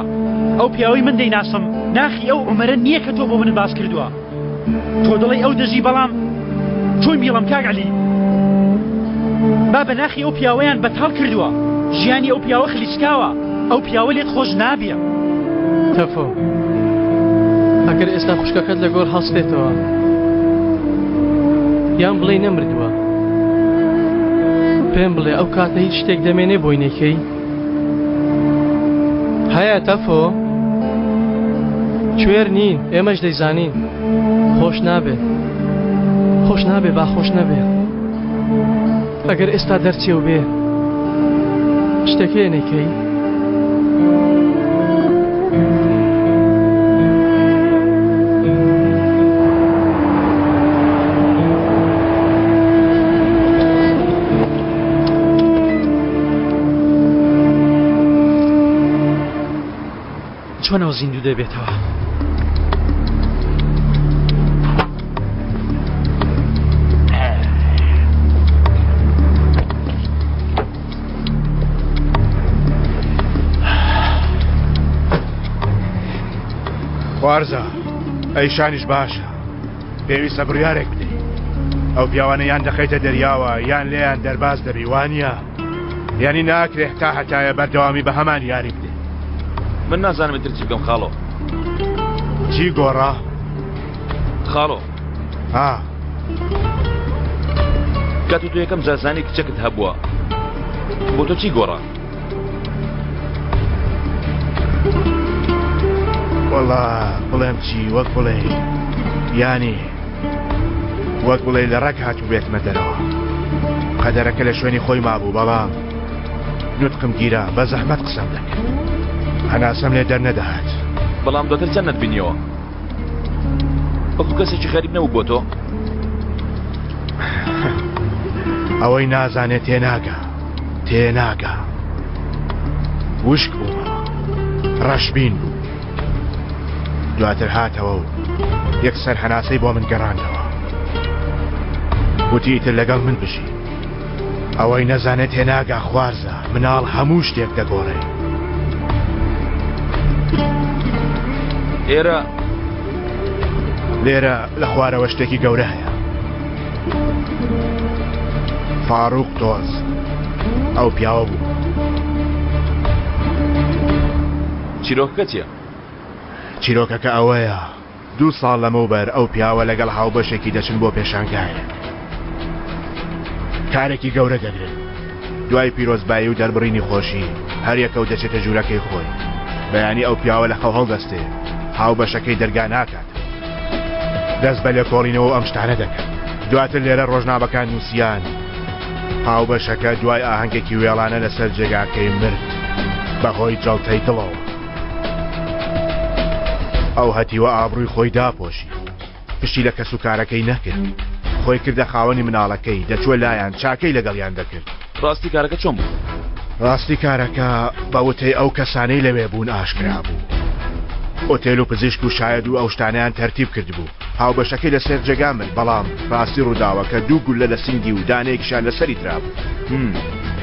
ئەو پیاوەی من دەیناسم ناخی ئەو عومەرە نییە کە تۆ بۆ منت باس کردووە تۆ دەڵێی ئەو دەژی بەڵام چۆن بیڵم کاک عەلی بابە ناخی ئەو پیاوەیان بەتاڵ کردووە ژیانی ئەو پیاوە خلیسکاوە ئەو پیاوە لێت خۆش نابێ. تەفۆ ئەگەر ئێستا خوشکەکەت لە گۆڕ هەڵستێتەوە یان بڵێی نەمردووە پێم بڵێ ئەو کاتە هیچ شتێک دەمێنێ بۆی نەکەی هەیە تەفۆ کوێر نین ئێمەش دەیزانین خۆش نابێ خۆش نابێ با خۆش نەبێ ئەگەر ئێستا دەرچێ و بێ. شتێک هەیە نەیکەی؟ چۆن ئەو زیندوو دەبێتەوە؟ خوارزا ئەیشانیش باشە پێویستە بڕیارێک بدەیت ئەو پیاوانە یان دەخەیتە دەریاوە یان لێیان دەرباز دەبی وانە یانی ناکرێ هەتا هەتایە بەردەوامی بە هەمان یاری بدەی. من نازانم ئیتر چی بکەم خاڵۆ. چی گۆڕا؟ خاڵۆ. ها. کاتێ تۆ یەکەم جار زانی کچەکت هەبووە بۆ تۆ چی گۆڕا؟ وەڵا بڵێم چی وەک بڵێ یانی وەک بڵێ لە ڕەگ هاتووبێتمە دەرەوە. قەدەرەکە لە شوێنی خۆی مابوو بەڵام نوتقم گیرا بە زەحمەت قسەم دەکرد. هەناسەم لێ دەرنەدەهات. بەڵام دواتر چەند نەتبینیەوە؟ وەکو کەسێکی غەریب نەبوو بۆ تۆ؟ ئەوەی نازانێت تێناگا تێناگا. وشک بوومەوە. ڕەشبین بوو. دواتر هاتەوە و یەکسەر هەناسەی بۆ من گەڕاندەوە وتی ئیتر لەگەڵ من بژی ئەوەی نەزانێت تێناگا خوارزە مناڵ هەموو شتێک دەگۆڕێ ئێرە لێرە لە خوارەوە شتێکی گەورە هەیە فاروق تۆز ئەو پیاوە بوو چیرۆکەکە چیە؟ چیرۆکەکە ئەوەیە دوو ساڵ لەمەوبەر ئەو پیاوە لەگەڵ هاوبەشێکی دەچن بۆ پێشانگایەک کارێکی گەورە دەگرن دوای پیرۆزبایی و دەربڕینی خۆشی هەریەکە و دەچێتە ژوورەکەی خۆی بەیانی ئەو پیاوە لە خەو هەڵدەستێ هاوبەشەکەی دەرگا ناکات دەست بە لێکۆڵینەوە ئەم شتانە دەکەن دواتر لێرە ڕۆژنامەکان نووسیان هاوبەشەکە دوای ئاهەنگێکی وێڵانە لەسەر جێگاکەی مرد بەهۆی جەڵتەی دڵەوە. ئەو هەتیوە ئابڕووی خۆی داپۆشی، پشتی لە کەسوکارەکەی نەکرد، خۆی کردە خاوەنی مناڵەکەی، دەچووە لایان، چاکەی لەگەڵیان دەکرد. ڕاستی کارەکە چۆن بوو؟ ڕاستی کارەکە بە وتەی ئەو کەسانەی لەوێ بوون ئاشکرا بوو. ئۆتێل و پزیشک و شایەد و ئەو شتانەیان تەرتیب کردبوو. هاوبەشەکەی لەسەر جێگا مرد، بەڵام ڕاستی ڕووداوەکە دوو گوللە لە سینگی و دانەیەکیشیان لە سەری درابوو. هم،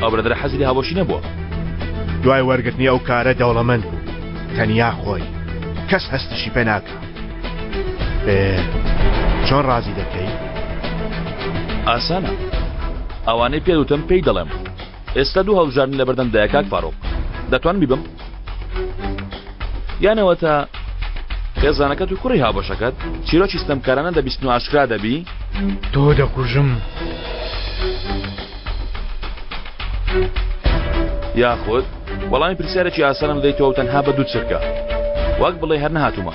ئەو برادەرە حەزی لە هاوبەشی نەبووە. دوای وەرگرتنی ئەو کارە دەوڵەمەند بوو، تەنیا خۆی، کەس هەستیشی پێ ناکا. ئێ، چۆن ڕازی دەکەی؟ ئاسانە. ئەوانەی پێت وتم پێی دەڵێم. ئێستا دوو هەڵبژاردن لەبەردەمدایە کاک فاروق. دەتوانم بیبەم؟ یان ئەوەتا خێزانەکەت و کوڕی هاوبەشەکەت چیرۆکی ستەمکارانە دەبیستن و ئاشکرا دەبی؟ تۆ دەکوژم. یاخود وەڵامی پرسیارێکی ئاسانم دەیتەوە و تەنها بە دوو چرکە وەک بڵێ هەر نەهاتوومە.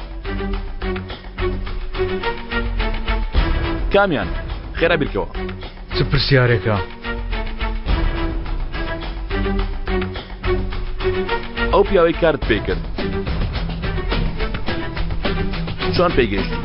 کامیان؟ خێرا بیرکەوە. چ پرسیارێکە؟ ئەو پیاوەی کارت پێ کرد چۆن پێی گەیشتی؟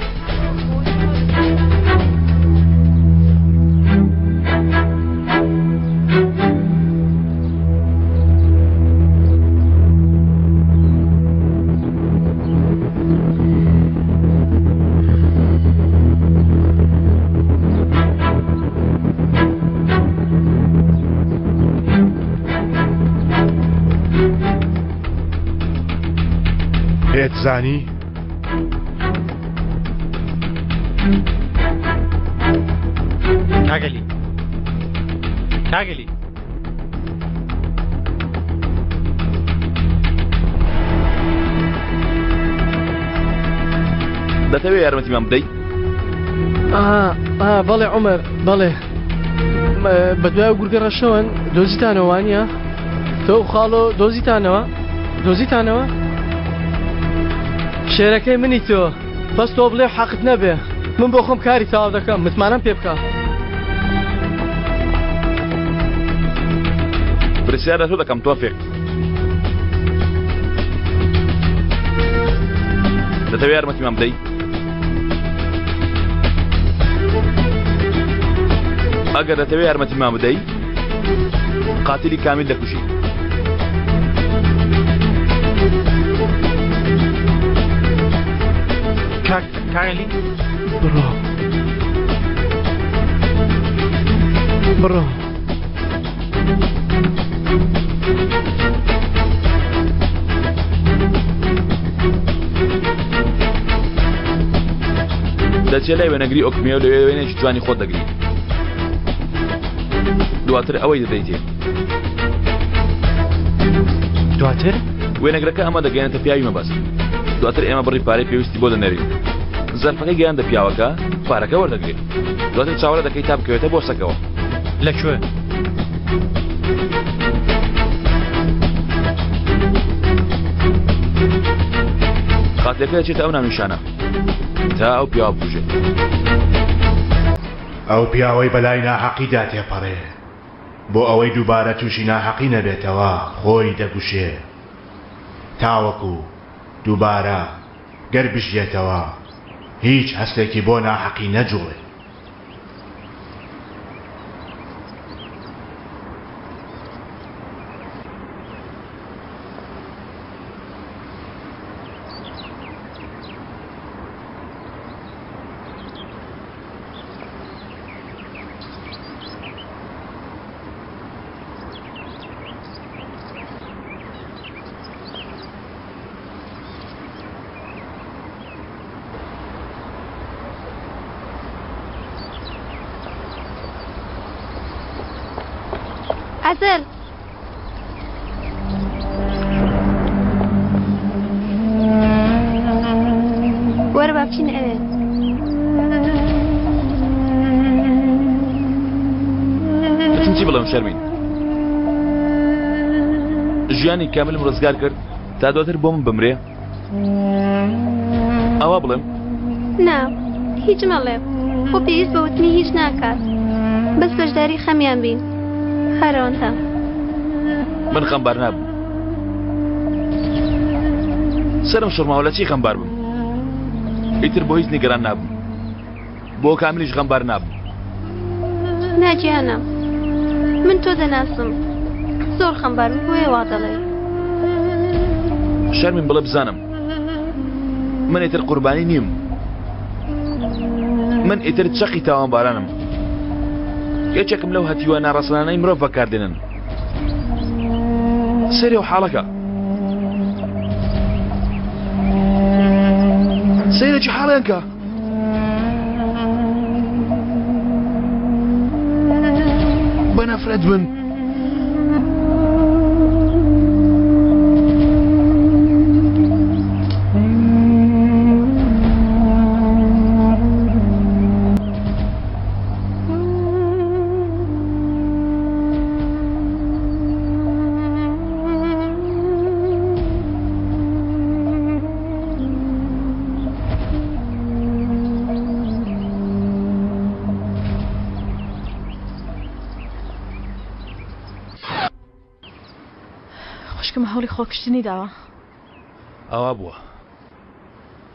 پێت زانی؟ کاگەلی کاگەلی دەتەوێت یارمەتیمان بدەیت؟ بەڵێ عمر بەڵێ بە دوای گورگە ڕەشەوەن دۆزیتانەوە وانە تۆ خاڵۆ دۆزیتانەوە دۆزیتانەوە شێرەکەی منی تۆ بەس تۆ بڵێ حەقت نەبێ من بۆ خۆم کاری تەواو دەکەم متمانەم پێ بکە. پرسیار لە تۆ دەکەم تۆفیق. دەتەوێ یارمەتیمان بدەی؟ ئەگەر دەتەوێ یارمەتیمان بدەی قاتلی کامیل دەکوژی. کاک کالی بڕۆ بڕۆ دەچێ لای وێنەگری ئۆکمیە و لەوێ وێنێکی جوانی خۆت دەگری دواتر ئەوەی دەدەیتێ دواتر وێنەگرەکە ئەمە دەگەیەنێتە پیاوی مەبەست دواتر ئێمە بڕی پارەی پێویستی بۆ دەنێرین زەرفەکەی گەیاندە پیاوەکە پارەکە وەردەگرێت دواتر چاوەڕێ دەکەی تا بکەوێتە بۆسەکەوە. لە کوێ؟ قاتلەکە دەچێتە ئەو ناونیشانە تا ئەو پیاوە بکوژێت. ئەو پیاوەی بەلای ناحەقیدا تێپەڕێ بۆ ئەوەی دووبارە تووشی ناحەقی نەبێتەوە خۆی دەگوشێ تاوەکو دووبارە گەر بژیێتەوە هیچ هەستێکی بۆ ناحەقی نەجوڵێ. ئەزەل وەرە با بچین ئەوێ. دەچم چی بڵێم شەرمین ژیانی کاملم ڕزگار کرد تا دواتر بۆ من بمرێ ئەوە بڵێم نا هیچ مەڵێ خۆ پێویست بە وتنی هیچ ناکات بەس بەشداری خەمیان بین هەرەوەندە من خەمبار نابم سەرم سوڕماوە لە چی خەمبار بم ئیتر بۆ هیچ نیگەران نابم بۆ کاملیش غەمبار نابم. نا گیانم من تۆ دەناسم زۆر خەمبار بووی بۆیە وا دەڵێی. شەرمین بڵێ بزانم من ئیتر قوربانی نیم من ئیتر چەقی تاوانبارانم یەکێکم لەو هەتیوە ناڕەسەنانەی مرۆڤ بەکاردێنن سەری و حاڵەکە سەیرێکی حاڵیان کە بە نەفرەت بن. خوشکم هەوڵی خۆکشتنی داوە. ئاوا بووە.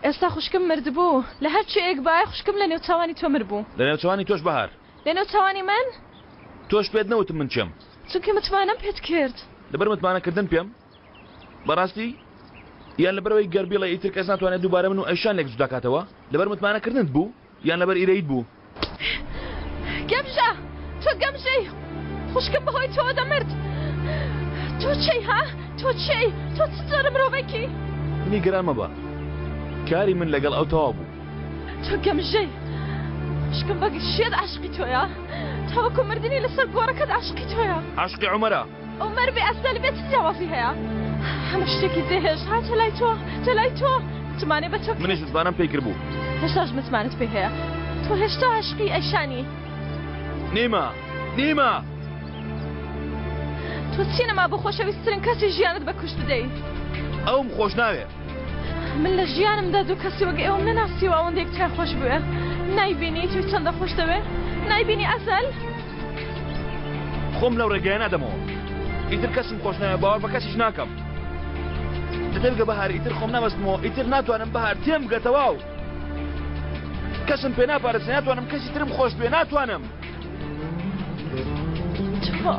ئێستا خوشکم مردبوو لە هەر کوێیەک بایە خوشکم لە نێوچاوانی تۆ مربوو. لە نێوچەوانی تۆش بەهار. لە نێوچاوانی من؟ تۆش پێت نەوتم من کێم. چونکە متمانەم پێت کرد. لەبەر متمانەکردن پێم؟ بەڕاستی؟ یان لەبەرئەوەی گەر بیڵێ ئیتر کەس ناتوانێت دووبارە من و ئەیشان لێک جوداکاتەوە؟ لەبەر متمانەکردنت بوو؟ یان لەبەر ئیرەییت بوو؟ گەمژە! تۆ گەمژەی! خوشکم بەهۆی تۆوە دەمرد! تۆ کێی ها؟ تۆ کێی؟ تۆ چ جۆرە مرۆڤێکی؟ نیگەران مەبە. کاری من لەگەڵ ئەو تەواو بوو. تۆ گەمژەی! خوشکم وەک شێت عاشقی تۆیە. تاوەکو مردنی لەسەر گۆڕەکەت عاشقی تۆیە. عاشقی عومەرە. عومەر بێ ئەسەل بێ چ جیاوازی هەیە؟ هەموو شتێکی جێهێشت هاتە لای تۆ، هاتە لای تۆ. متمانەی بە تۆ کرد. منیش متمانەم پێی کردبوو. هێشتاش متمانەت پێی هەیە. تۆ هێشتا عاشقی ئەیشانی. نیمە! نیمە! تۆ چی نەما بۆ خۆشەویستترین کەسی ژیانت بە کوشت بدەی؟ ئەوم خۆش ناوێ. من لە ژیانمدا دوو کەسی وەک ئێوەم نەناسیوە ئەوەندە یەکتریان خۆش بوێ. نایبینی تۆی چەندە خۆش دەوێ؟ نایبینی ئەزەل؟ خۆم لەو ڕێگایە نادەمەوە. ئیتر کەسم خۆش ناوێ باوەڕ بە کەسیش ناکەم. تێبگە بەهار ئیتر خۆم نابەستمەوە ئیتر ناتوانم بەهار تێم بگە تەواو. کەسم پێ ناپارێزێ ناتوانم کەسی ترم خۆش بێ ناتوانم. تۆ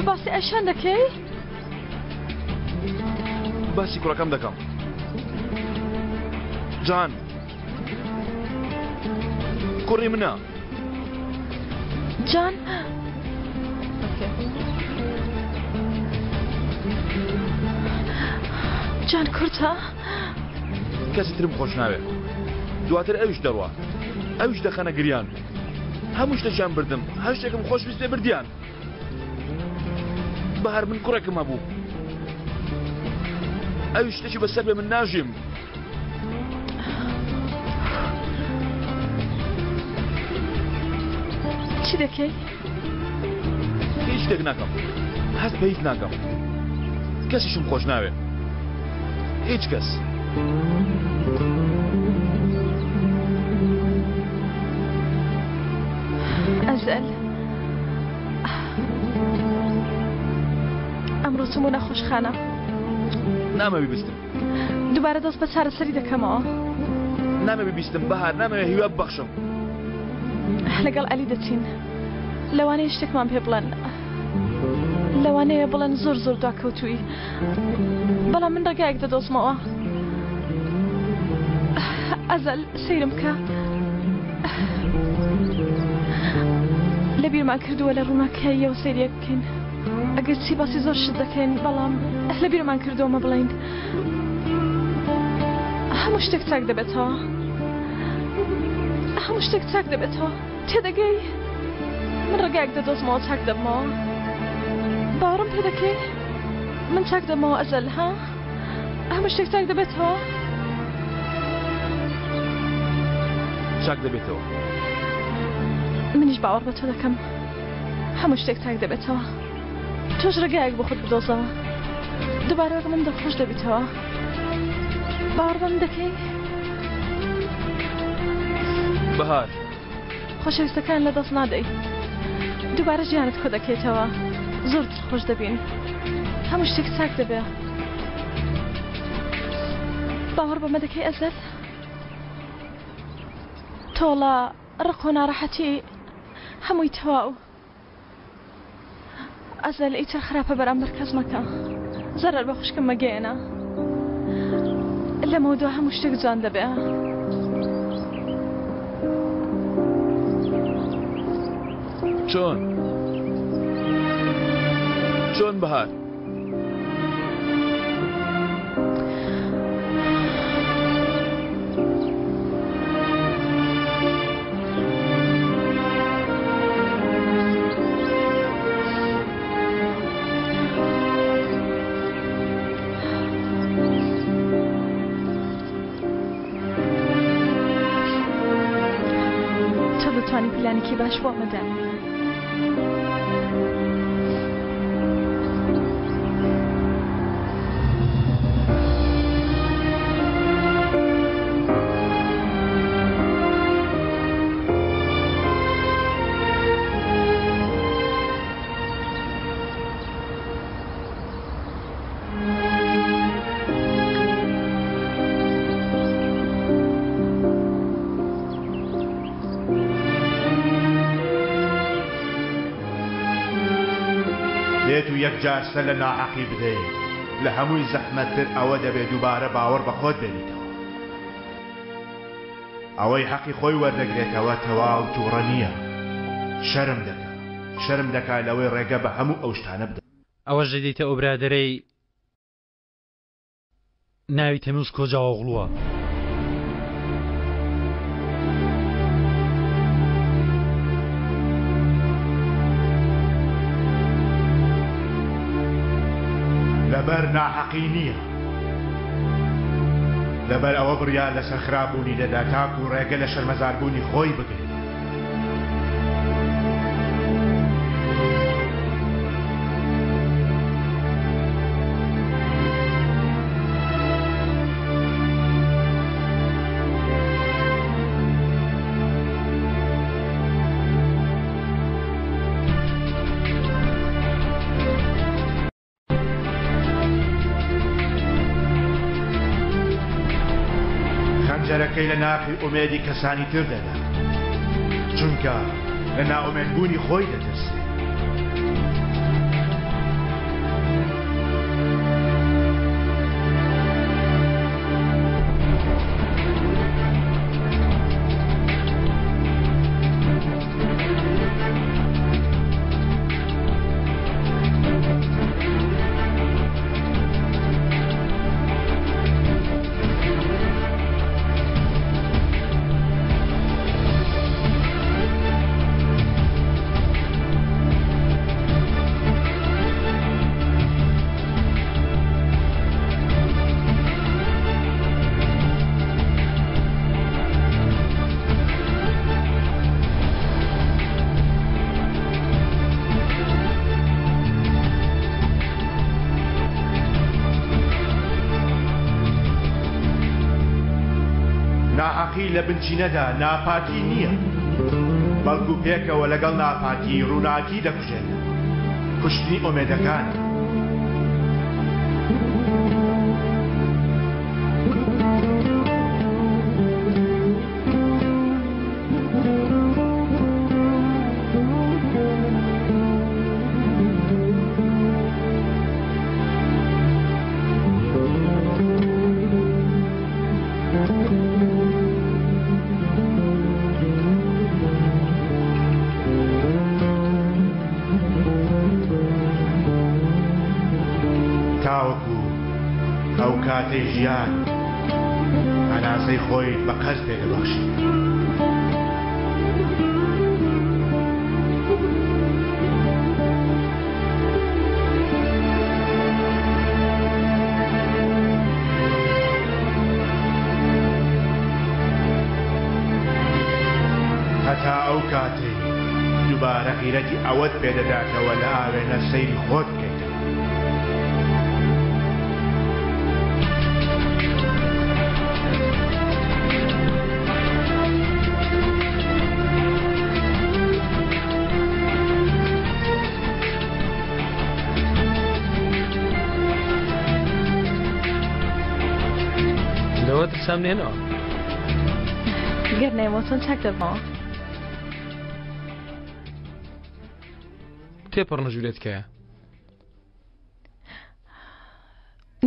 باسی ئەشان دەکەی؟ باسی کوڕەکەم دەکەم. جان کوڕی منە. جان جان کورتە؟ کەسی ترم خۆش ناوێ دواتر ئەویش دەڕوا ئەویش دەخەنە گریان هەموو شتێکیان بردم هەر شتێکم خۆش ویست بردیان بەهار من کوڕێکم هەبوو ئەویش شتێکی بەسەر بێ من ناژیم چی دەکەی؟ هیچ شتێک ناکەم هەست بە هیچ ناکەم کەسیشم خۆش ناوێ هیچ کەس. ئەزەل ئەمڕۆ چووم بۆ نەخۆشخانە. نامەوێ بیستم. دووبارە دەست بە چارەسەری دەکەمەوە. نامەوێ بیستم بەهار نامەوێ هیوا ببەخشم. لەگەڵ عەلی دەچین. لەوانەیە شتێکمان پێ بڵێن. لەوانەیە بڵێن زۆر زۆر دواکەوتووی. بەڵام من ڕێگایەک دەدۆزمەوە. ئەزەل سەیرم بکە. لەبیرمان کردووە لە ڕووناکاییەوە سەیریەک بکەین. ئەگەر چی باسی زۆر شت دەکەین بەڵام لەبیرمان کردووە مە بڵێین هەموو شتێک چاک دەبێتەوە. هەموو شتێک چاک دەبێتەوە. تێدەگەی؟ من ڕێگایەک دەدۆزمەوە چاک دەبمەوە. باوەڕم پێ دەکەی؟ من چاک دەبمەوە ئەزەل ها؟ هەموو شتێک چاک دەبێتەوە؟ چاک دەبێتەوە. منیش باوەڕ بە تۆ دەکەم. هەموو شتێک چاک دەبێتەوە. تۆش ڕێگایەک بۆ خۆت بدۆزەوە. دووبارە وەک من دڵخۆش دەبیتەوە. باوەڕ بە من دەکەی؟ بەهار. خۆشەویستەکان لە دەست نادەی. دووبارە ژیانت کۆ دەکەیتەوە. زۆر دڵخۆش دەبین. هەموو شتێک چاک دەبێ. باوەڕ بەمە دەکەی ئەزەل؟ تۆڵە، ڕق و ناڕەحەتی هەمووی تەواو. ئەزەل ئیتر خراپە بەرامبەر کەس مەکە. زەرەر بە خوشکم مەگەیەنە. لەمەودوا هەموو شتێک جوان دەبێ. چۆن؟ چۆن بەهار؟ تۆ دەتوانی پلانێکی باش بۆ ئەمە دابنێی. بێت و یەکجار سەر لە ناحەقی بدەیت لە هەمووی زەحمەتتر ئەوە دەبێت دووبارە باوەڕ بە خۆت بێنیتەوە ئەوەی حەقی خۆی وەردەگرێتەوە تەواو تووڕە نییە شەرم دەکا شەرم دەکا لەوەی ڕێگە بە هەموو ئەو شتانە بدات. ئەوەش دەدەیتە ئەو برادەرەی ناوی تەموز کۆجاوەغڵووە. لەبەر ناحەقی نییە لەبەر ئەوە بڕیار لەسەر خراپبوونی دەدا تاکو ڕێگە لە شەرمەزاربوونی خۆی بگرێت. خەنجەرەکەی لە ناخی ئومێدی کەسانی تر دەدا، چونکە لە نائومێدبوونی خۆی دەترسێ. ناحەقی لە بنچینەدا ناپاکی نییە، بەڵکو پێکەوە لەگەڵ ناپاکی ڕووناکی دەکوژێنن، کوشتنی ئومێدەکانە. تاوەکو ئەو کاتەی ژیان هەناسەی خۆی بە قەرز پێ دەبەخشی. هەتا ئەو کاتەی دووبارە غیرەتی ئەوەت پێدەداتەوە لە ئاوێنە سەیری خۆت بکەیتەوە. لەوە ترسام نێنەوە. گەر نەیەمەوە چۆن چاک دەبمەوە؟ تێپەڕنە ژوورێ تکایە.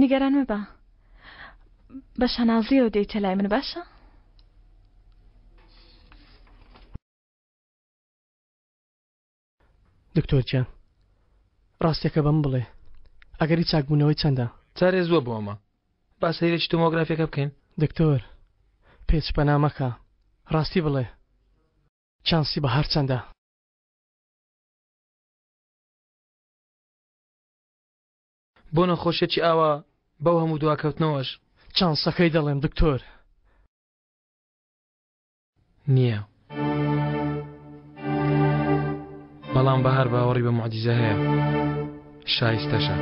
نیگەران مەبە بە شانازیەوە دێیتە لای من باشە؟ دکتۆر گیان ڕاستیەکە بەم بڵێ ئەگەری چاکبوونەوەی چەندە؟ جارێ زووە بۆ ئەمە با سەیرێکی تۆمۆگرافیەکە بکەین. دکتۆر پێچ پەنا مەکە ڕاستی بڵێ چانسی بەهار چەندە؟ بۆ نەخۆشیەکی ئاوا بەو هەموو دواکەوتنەوەش؟ چانسەکەی دەڵێم دکتۆر. نییە بەڵام بەهار باوەڕی بە معجیزە هەیە شایستەشە.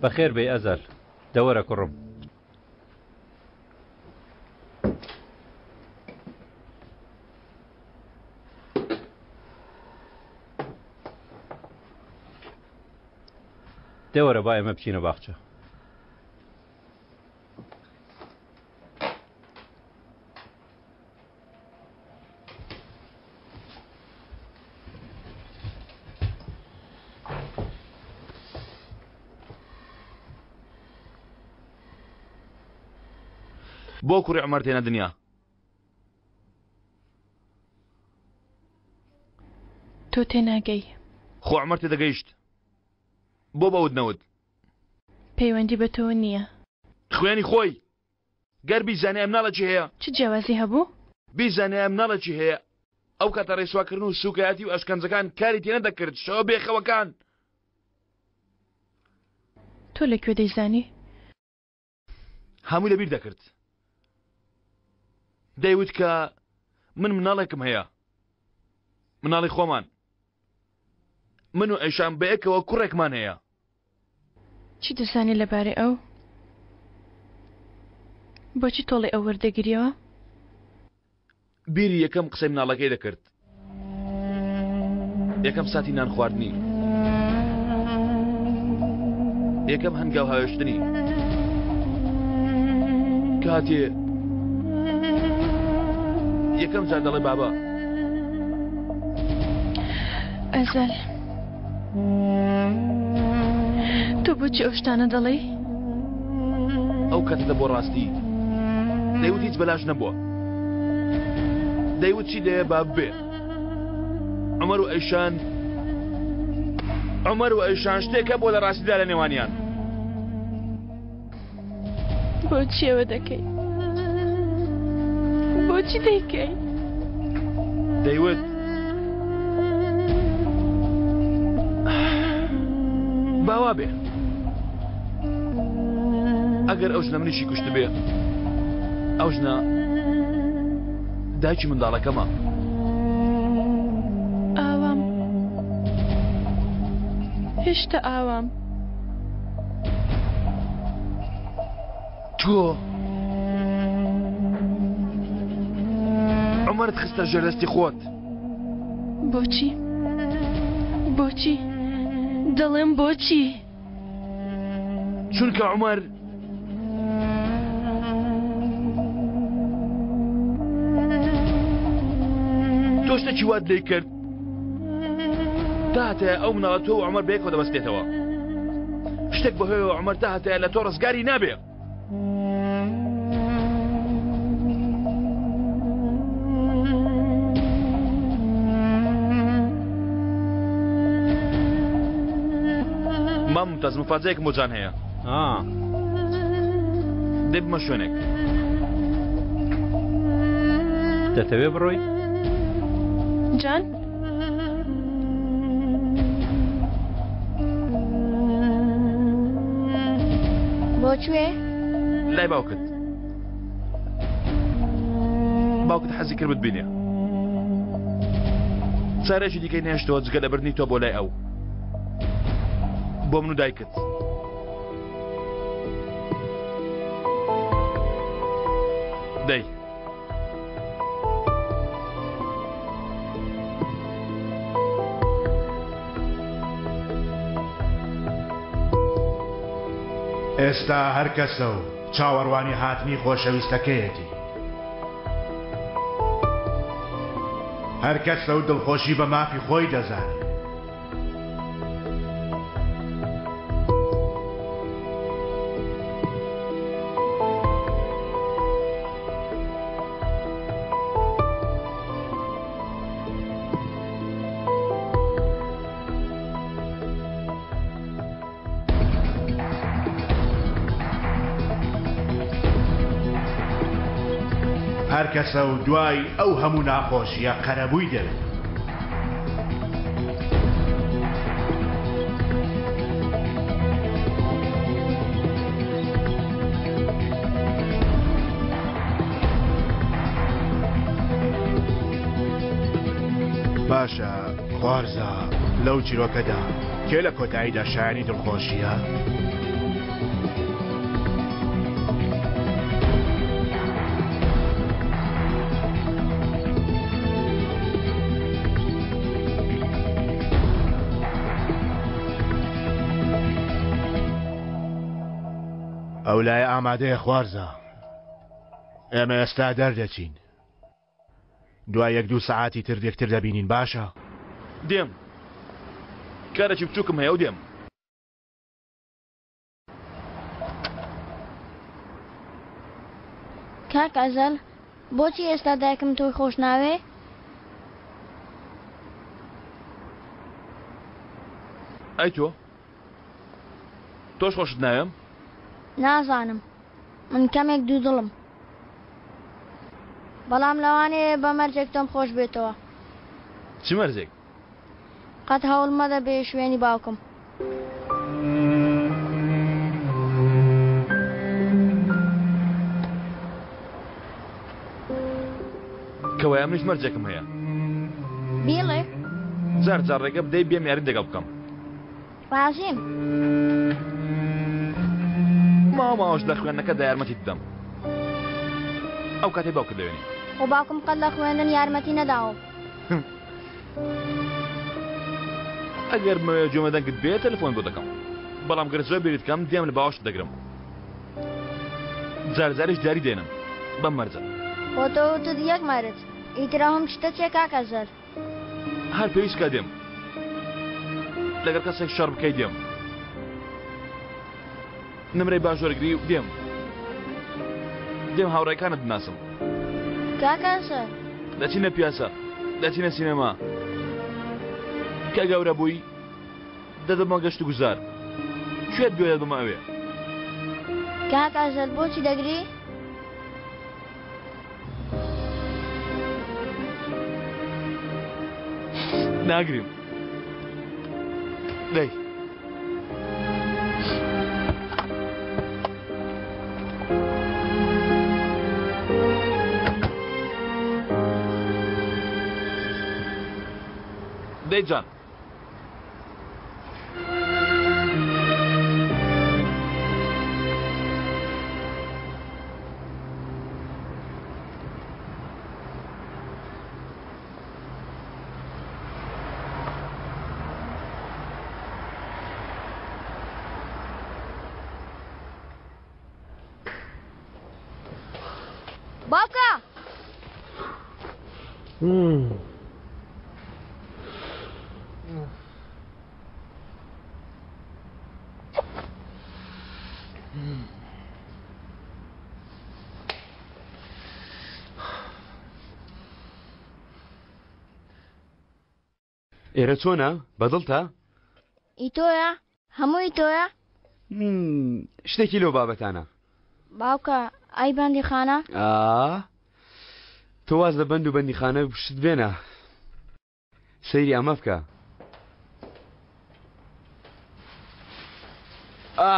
بەخێر بێی ئەزەل دەوەرە کوڕم. دەوەرە با ئێمە بچینە باخچە. بۆ کوڕی عومەر تێنە دنیا؟ تۆ تێناگەی. خۆ عومەر تێدەگەیشت. بۆ بەوت نەوت؟ پەیوەندی بە تۆوە نییە. خوێنی خۆی. گەر بیزانیایە مناڵێکی هەیە. چ جیاوازی هەبوو؟ بیزانیایە مناڵێکی هەیە. ئەو کاتە ڕیسواکردن و سوکایەتی و ئەشکەنجەکان کاری تێ نەدەکرد، شەوە بێخەوەکان. تۆ لە کوێ دەیزانی؟ هەمووی لەبیر دەکرد. دەیوت کە من مناڵێکم هەیە، مناڵی خۆمان. من و ئەیشان بەیەکەوە کوڕێکمان هەیە. چی دەزانی لەبارەی ئەو؟ بۆچی تۆڵەی ئەو وەردەگریەوە؟ بیری یەکەم قسەی مناڵەکەی دەکرد یەکەم ساتی نان خواردنی یەکەم هەنگاو هاوێشتنی کاتێ یەکەم جار دەڵێ بابا ئەزەل تۆ بۆچی ئەو شتانە دەڵێی؟ ئەو کاتە دەبووە ڕاستی. دەیوت هیچ بەلاش نەبووە. دەیوت چی دەیە با ببێ. عمر و ئەیشان عمر و ئەیشان شتێک هەبووە لە ڕاستیدا لە نێوانیان. بۆچی ئەوە دەکەی؟ بۆچی دەیکەی؟ دەیوت باوا بێ ئەگەر ئەو ژنە منیشی کوشت بێ ئەو ژنە دایکی منداڵەکەمە ئاوام هێشتا ئاوام تۆ عمرت خستە ژێردەستی خۆت بۆچی بۆچی دەڵێم بۆچی چونکە عمر تۆ شتێکی وات لێ کرد تا هەتایە ئەو مناڵە تۆ و عومەر بەیەکەوە دەبەستێتەوە شتێک بەهۆیەوە عومەر تا هەتایە لە تۆ ڕزگاری نابێ مام ممتاز مفاجەیەکم بۆ جان هەیە دەی بمە شوێنێک دەتەوێ بڕۆی؟ جان؟ بۆ کوێ؟ لای باوکت باوکت حەزی کرد بتبینێ چارێکی دیکەی نێشتەوە جگە لە بردنی تۆ بۆ لای ئەو بۆ من و دایکت دەی ئێستا هەر کەسە و چاوەڕوانی هاتنی خۆشەویستەکەیەتی. هەر کەسە و دڵخۆشی بە مافی خۆی دەزانێ. هەر کەسە و دوای ئەو هەموو ناخۆشییە قەرەبووی دەوێت. باشە خوارزا لەو چیرۆکەدا کێ لە کۆتاییدا شایانی دڵخۆشییە؟ ئەو لایە ئامادەیە خوارزا ئێمە ئێستا دەردەچین دوای یەک دوو سەعاتی تر یەکتر دەبینین باشە؟ دێم کارێکی بچووکم هەیە و دێم. کاک ئەزەل بۆچی ئێستا دایکم تۆی خۆش ناوێ؟ ئەی تۆ؟ تۆش خۆشت ناوێم؟ نازانم من کەمێک دوودڵم بەڵام لەوانەیە بە مەرجێک تۆم خۆش بێتەوە. چ مەرجێک؟ قەت هەوڵ مەدە بێی شوێنی باوکم. کەوایە منیش مەرجێکم هەیە. بیڵێ. جار جار ڕێگە بدەی بێم یاریت لەگەڵ بکەم. ڕازیم. ماوە ماوەش لە خوێندنەکەدا یارمەتیت بدەم. ئەو کاتەی باوکت دەوێنی. خۆ باوکم قەت لە خوێندن یارمەتی نەداوم. ئەگەر بمەوێ گوێمە دەنگت بێ تەلەفۆن بۆ دەکەم. بەڵام گەر زۆر بیرت کەم دێم لە باوەشت دەگرم. جار جاریش دیاری دێنم بەم مەرجە. خۆ تۆ وتت یەک مەرج. ئیتر ئەوم شتە چیە کاک ئەزەل؟ هەر پێویست کە دێم. لەگەڵ کەسێک شەڕ بکەی دێم. نمرەی باش وەرگری و دێم. دێم هاوڕێکانت بناسم. کاک ئەزەل. دەچینە پیاسە. دەچینە سینەما. کە گەورە بووی دەدەمە گەشت و گوزار. کوێت بوێ دەبمە ئەوێ. کاک ئەزەل بۆچی دەگری؟ ناگریم. دەی. دەی جان. باوکە! ئێرە چۆنە؟ بەدڵتە؟ ئی تۆیە؟ هەمووی تۆیە؟ شتێکی لەو بابەتانە. باوکە ئەی بەندیخانە؟ ئا تۆ واز لە بەند و بەندیخانە شت بێنە. سەیری ئەمە بکە. ئا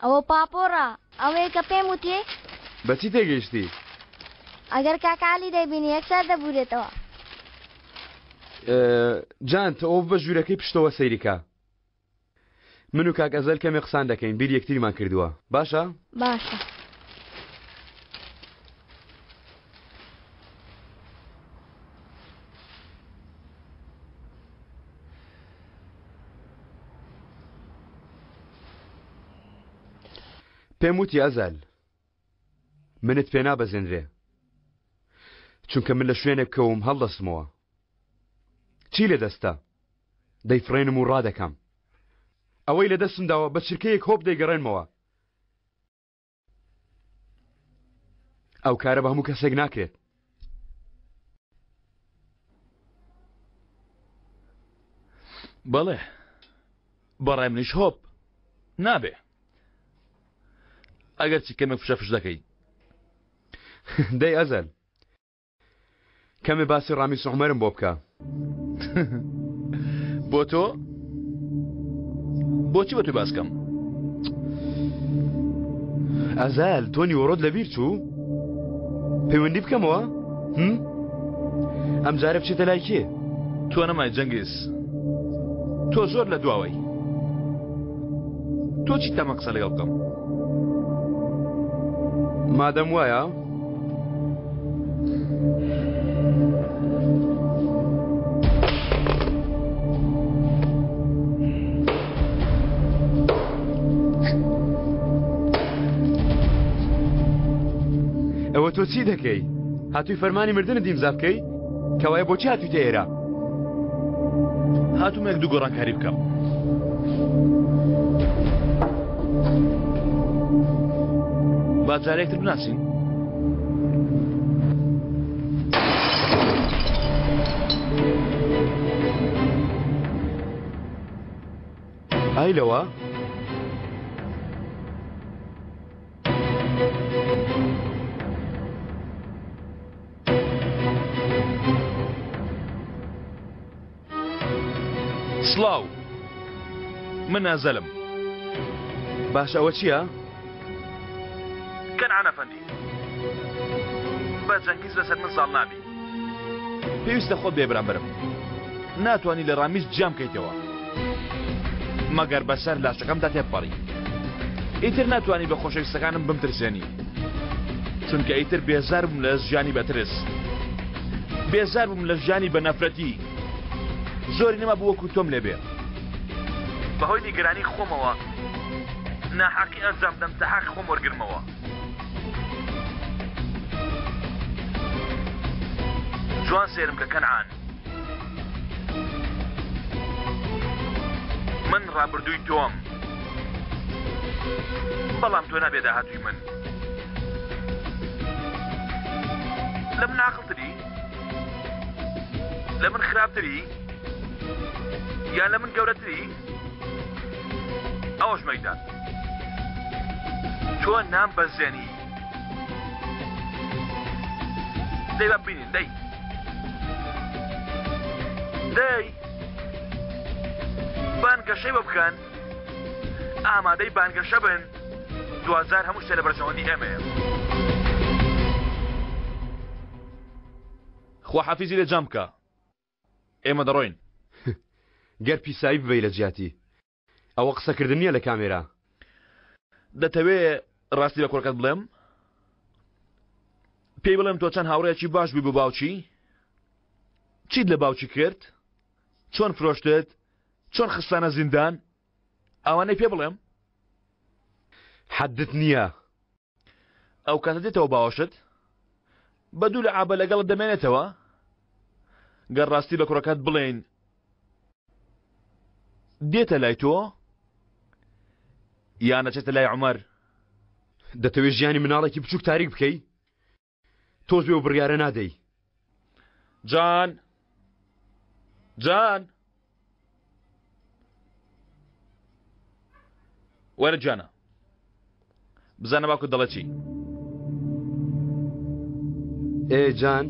ئەوە پاپۆڕە ئەوەیە کە پێم وتی؟ بە چی تێگەیشتی؟ ئەگەر کاک عەلی دەیبینی یەکسەر دەبورێتەوە. جان تۆ بە ژوورەکەی پشتەوە سەیری کە. من و کاک ئەزەل کەمێ قسان دەکەین بیر یەکتریمان کردووە باشە؟ باشە. پێم وتی ئەزەل منت پێ نابەزێنرێ چونکە من لە شوێنێک کەوم هەڵدەستمەوە چی لە دەستە دەیفڕێنم و ڕادەکەم ئەوەی لە دەستم داوە بە چرکەیەک هۆپ دەیگەڕێنمەوە ئەو کارە بە هەموو کەسێک ناکرێت. بەڵێ بەڕای منیش هۆپ نابێ ئەگەر چی کەمێک فشە فش دەکەی دەی ئەزەل کەمێ باسی ڕامیس عومەرم بۆ بکە. بۆ تۆ؟ بۆچی بە تۆی باس کەم؟ ئەزال تۆ نیوەڕۆت لەبیر چوو؟ پەیوەندی بکەمەوە؟ ئەم جارە بچێتە لای کێ؟ تۆ نەمای جەنگیز تۆ زۆر لە دواوەی تۆ چی تەمە قسە لەگەڵ بکەم؟ مادەم وایە ئەوە تۆ چی دەکەی؟ هاتووی فەرمانی مردنت ئیمزا بکەی؟ کەوایە بۆچی هاتوویتە ئێرە؟ هاتوومە یەک دوو گۆڕانکاری بکەم. با جارێکتر بناسین. دڵنیای لەوە؟ سڵاو من ئەزەلم. باشە ئەوە چییە؟ کەنعان ئەفەندی بە جەنگیز لەسەر من زاڵ نابی پێویستە خۆت بێ بەرامبەرم ناتوانی لە ڕامیز جیام کەیتەوە مەگەر بەسەر لاشەکەمدا تێپەڕی ئیتر ناتوانی بە خۆشەویستەکانم بمترسێنی چونکە ئیتر بێزار بووم لە ژیانی بەترس بێزار بووم لە ژیانی بە نەفرەتی زۆری نەما بوو وەکو تۆم لێبێ بەهۆی نیگەرانی خۆمەوە ناحەقی ئەنجام دەم تا حەقی خۆم وەرگرمەوە. جوان سێرم کە کەنعان من ڕابردووی تۆم بەڵام تۆ نابێ داهاتووی من لە من عاقڵتری لە من خراپتری یان لە من گەورەتری ئەوەش مەیدان تۆ نام بەزێنی دەی با ببینین دەی دەی بانگەشەی بە بکەن ئامادەی بانگەشە بن دوجار هەموو شتێ لە بەرژەوەندی ئێمەیە خواحافیزی لێ جام بکە ئێمە دەڕۆین. گەر پیسایی ببەی لە جیاتی. ئەوە قسەکردن نییە لە کامێرا. دەتەوێ ڕاستی بە کوڕەکەت بڵێم؟ پێی بڵێم تۆ چەند هاوڕێیەکی باش بووی بۆ باوکی؟ چیت لە باوکی کرد؟ چۆن فرۆشتت؟ چۆن خستانە زیندان؟ ئەوانەی پێ بڵێم؟ حەدت نییە. ئەو کاتە دێتەوە باوەشت؟ بە دوو لەعابە لەگەڵت دەمێنێتەوە؟ گەر ڕاستی بە کوڕەکەت بڵێین دێتە لای تۆ یان دەچێتە لای عومەر؟ دەتەوێت ژیانی مناڵێکی بچووک تاریک بکەی؟ تۆش بێ و بڕیارە نادەی. جان جان وەرە جانە بزانە باوکت دەڵێ چی ئێ جان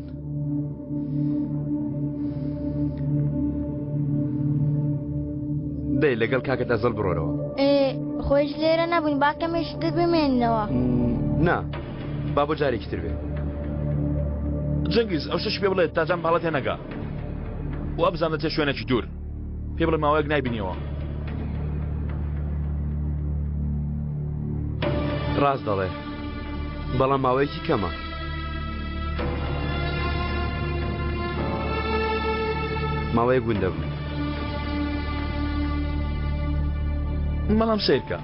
دەی لەگەڵ کاکەت ئەزەڵ بڕۆرەوە ئێ خۆش لێرە نەبووین با کەمێکی تر بمێنەوە نا با بۆ جارێکی تر بێ. جەنگیز ئەو شتەش پێ بڵێ تا جان بەهەڵە تێنەگا وابزانم دەچێ شوێنێکی دوور پێ بڵێ ماوەیەک نایبینیەوە. ڕاست دەڵێ بەڵام ماوەیەکی کەمە. ماوەیەک ون دەبم. بەڵام سەیرکە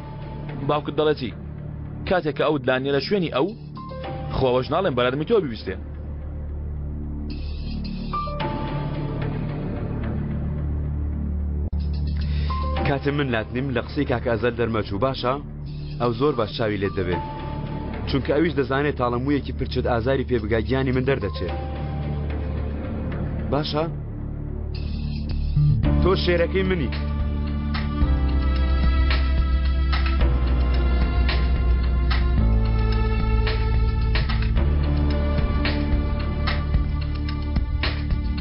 باوکت دەڵێ چی؟ کاتێک کە ئەوت لانیە لە شوێنی ئەو خۆ ئەوەش ناڵێم بەرادمی تۆ بیبیستێ. کاتێ من لات نیم لە قسەی کاکە ئەزەل دەرمەچوو باشە ئەو زۆر باش چاوی لێت دەبێ چونکە ئەویش دەزانێت تاڵە موویەکی پرچت ئازاری پێ بگا گیانی من دەردەچێ باشە تۆ شێرەکەی منی.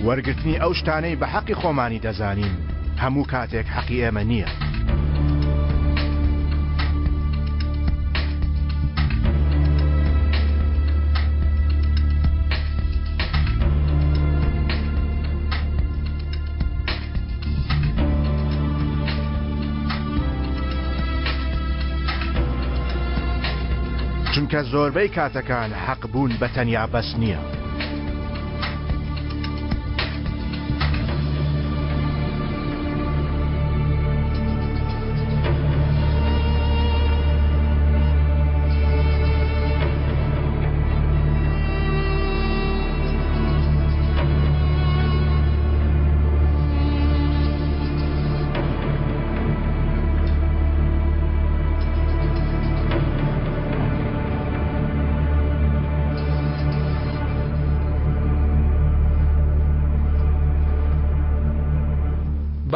وەرگرتنی ئەو شتانەی بە حەقی خۆمانی دەزانین هەموو کاتێک حەقی ئێمە نییە. چونکە زۆربەی کاتەکان حەق بوون بە تەنیا بەس نییە.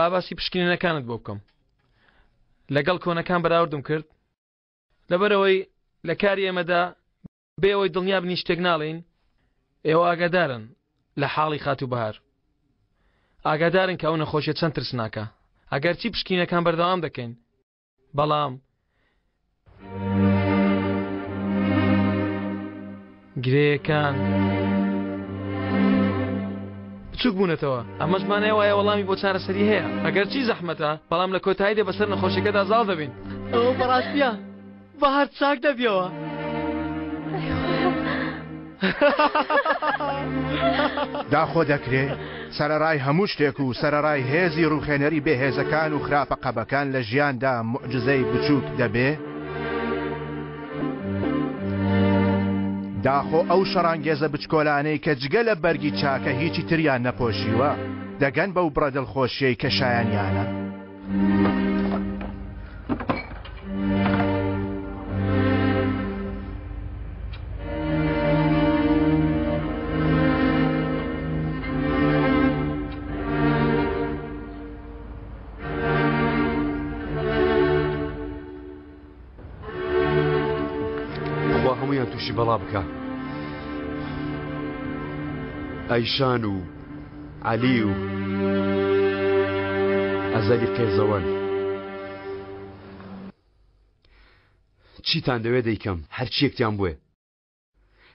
با باسی پشکنینەکانت بۆ بکەم. لەگەڵ کۆنەکان بەراوردم کرد لەبەرەوەی لە کاری ئێمەدا بێ ئەوەی دڵنیا بنی شتێک ناڵێین ئێوە ئاگادارن لە حاڵی خاتوو بەهار ئاگادارن کە ئەو نەخۆشیە چەند ترسناکە ئەگەرچی پشکینەکان بەردەوام دەکەین بەڵام گرێیەکان بچوک بوونەتەوە ئەمەش مانای وایە وەڵامی بۆ چارەسەری هەیە ئەگەرچی زەحمەتە بەڵام لە کۆتاییدا بەسەر نەخۆشیەکەدا زاڵ دەبین ئەوە بەڕاستیە بەهار چاک دەبیەوە. داخۆ دەکرێ سەرەڕای هەموو شتێک و سەرەڕای هێزی ڕووخێنەری بێهێزەکان و خراپە قەبەکان لە ژیاندا موعجزەی بچووک دەبێ؟ داخۆ ئەو شەڕانگێزە بچکۆلانەی کە جگە لە بەرگی چاکە هیچی تریان نەپۆشیوە، دەگەن بەو بڕە دڵخۆشیەی کە شایەنیانە؟ خوا هەموویان تووشی بەڵا بکە ئەیشان و عەلی و ئەزەلی قێزەوەن چیتان دەوێت دەیکەم هەرچیەکتیان بوێ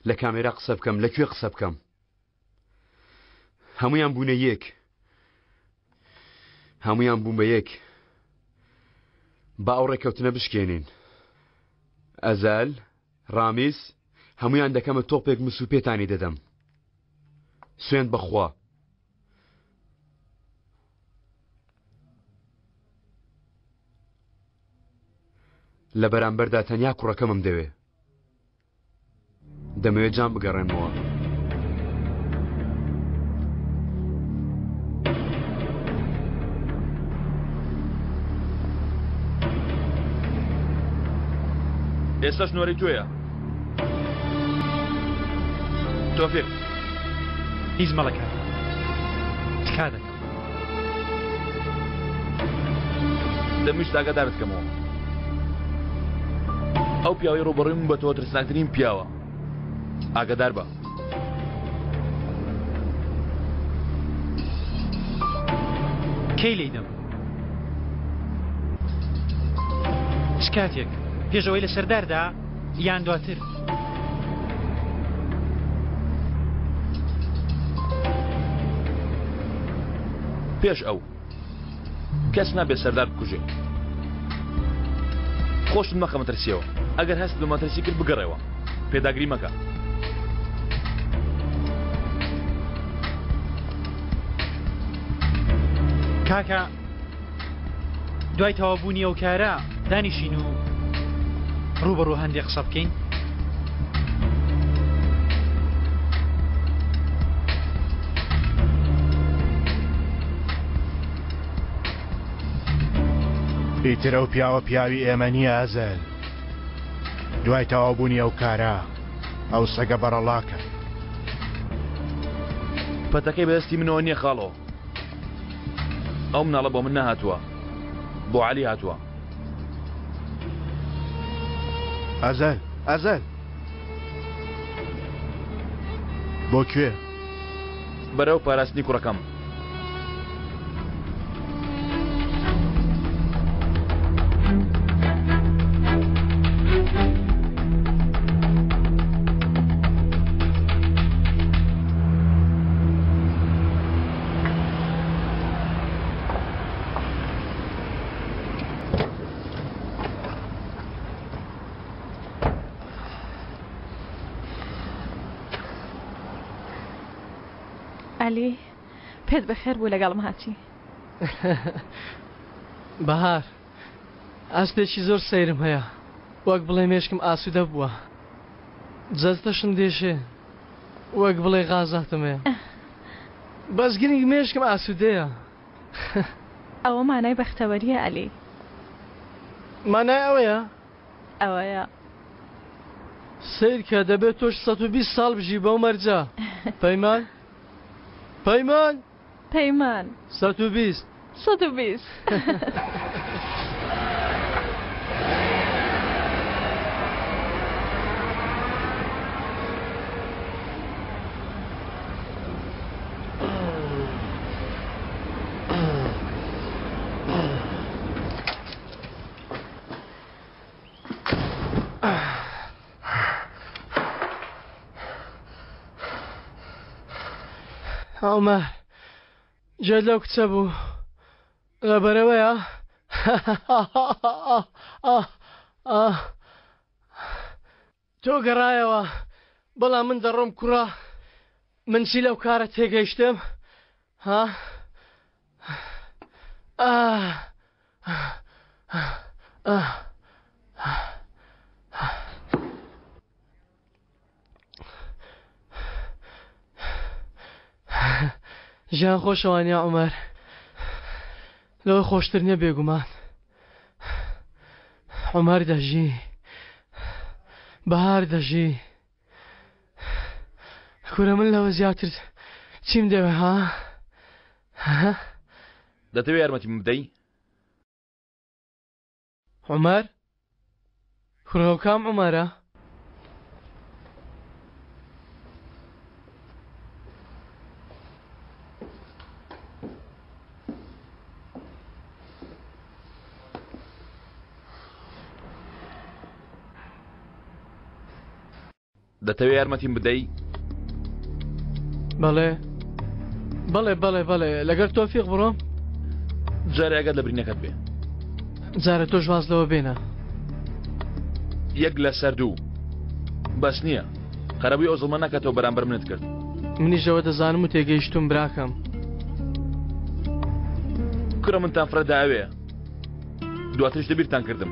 لە کامێرا قسە بکەم لە کوێ قسە بکەم هەمویان بوونە یەک هەمویان بوون بە یەک با ئەو ڕێککەوتنە بشکێنین ئەزال ڕامیز هەمویان دەکەمە تۆپێک مس و پێتانی دەدەم سوێند بەخوا لە بەرامبەردا تەنیا کوڕەکەمم دەوێ دەمەوێت جان بگەڕێنمەوە. ئێستاش نۆرەی تۆیە تۆفیق. هیچ مەڵێ کاکە تکا دەکەم. دەمویست ئاگادارت کەمەوە ئەو پیاوەی ڕووبەڕووی من بەتەوە ترسناکترین پیاوە ئاگادار بە. کەی لێی دەم؟ چ کاتێک؟ پێش ئەوەی لە سەرداردا یان دواتر؟ پێش ئەو کەس نابێت سەردار بکوژێ خۆشت مەخە مەترسیەوە ئەگەر هەست بە مەترسی کرد بگەڕێوە پێداگری مەکە کاکە دوای تەواوبوونی ئەو کارە دانیشین و ڕووبەڕوو هەندێک قسە بکەین؟ ئیتر ئەو پیاوە پیاوی ئێمە نییە ئەزەل دوای تەواوبوونی ئەو کارە ئەو سەگە بەڕەڵاکە. پەتەکەی بەدەستی منەوە نییە خاڵۆ. ئەو مناڵە بۆ من نەهاتووە بۆ عەلی هاتووە. ئەزەل ئەزەل بۆ کوێ؟ بەرەو پاراستنی کوڕەکەم. ئەلی پێت بەخێر بوو لەگەڵم هاتی. بەهار ئاستێکی زۆر سەیرم هەیە وەک بڵێ مێشکم ئاسوودە بووە جەستەشم دێشێ وەک بڵێ غازاتم هەیە بەس گرنگ مێشکم ئاسوودەیە. ئەوە مانای بەختەوەریە ئەلی. مانای ئەوەیە؟ ئەوەیە. سەیرکە دەبێت تۆش 120 ساڵ بژی بەو مەرجە. پەیمان؟ پەیمان؟ پەیمان. 120. 120. عومەر گوێت لەو کچە بوو لەبەرەوەیە تۆ گەڕایەوە بەڵام من دەڕۆم کوڕە من چی لەو کارە تێگەیشتم ها ئاه ئاه ژیان خۆشەوانە عومەر لەوە خۆشتر نییە بێگومان عومەر دەژی بەهار دەژی کورە من لەوە زیاتر چیم دەوێ ها دەتەوێ یارمەتی من بدەی عومەر؟ کوڕە ئەو کام عومەرە؟ دەتەوێ یارمەتیم بدەی؟ بەڵێ بەڵێ بەڵێ بەڵێ لەگەر تۆفیق بڕۆم جارێ ئەگەر لە برینەکەت بێ جارە تۆش واز لەوە بێنە یەک لەسەر دوو بەس نییە قەرەبووی ئەو زڵمە نەکەتەوە بەرامبەر منت کرد منیش ئەوە دەزانم و تێگەیشتوم براکەم کوڕە منتان فرە داوێ دواتریش لەبیرتان کردم.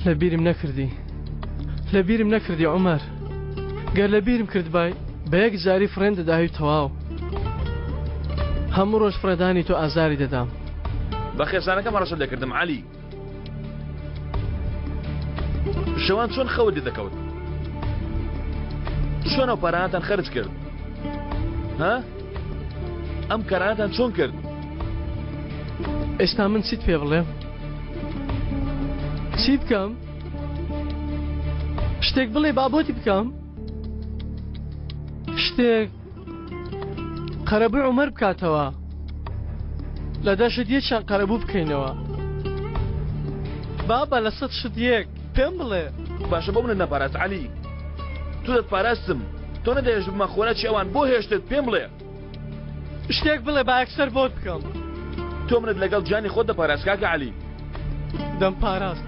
لەبیرم نەکردی لەبیرم نەکردی عومەر گەر لەبیرم کردبای بە یەک جاری فڕێن دەداوی تەواو هەموو ڕۆژ فڕێدانی تۆ ئازاری دەدام. بە خێزانەکەم هەڕەشەت لێکردم عەلی. شەوان چۆن خەوت لێ دەکەوت؟ چۆن ئەو پارانەتان خەرج کرد؟ ها؟ ئەم کارانەتان چۆن کرد؟ ئێستا من چیت پێ بڵێم؟ چی بکەم؟ شتێک بڵێ با بۆتی بکەم؟ شتێک قەرەبووی عومەر بکاتەوە لە دەشت یەکیان قەرەبوو بکەینەوە بابە لە سەد شت یەک پێم بڵێ. باشە بۆ منت نەپاراست عەلی تۆ دەتپاراستم تۆ نەدەهێشت ببمە خۆراکی ئەوان بۆ هێشتت پێم بڵێ. شتێک بڵێ با یەکسەر بۆت بکەم. تۆ منت لەگەڵ گیانی خۆت دەپاراست کاکە عەلی. دەمپاراست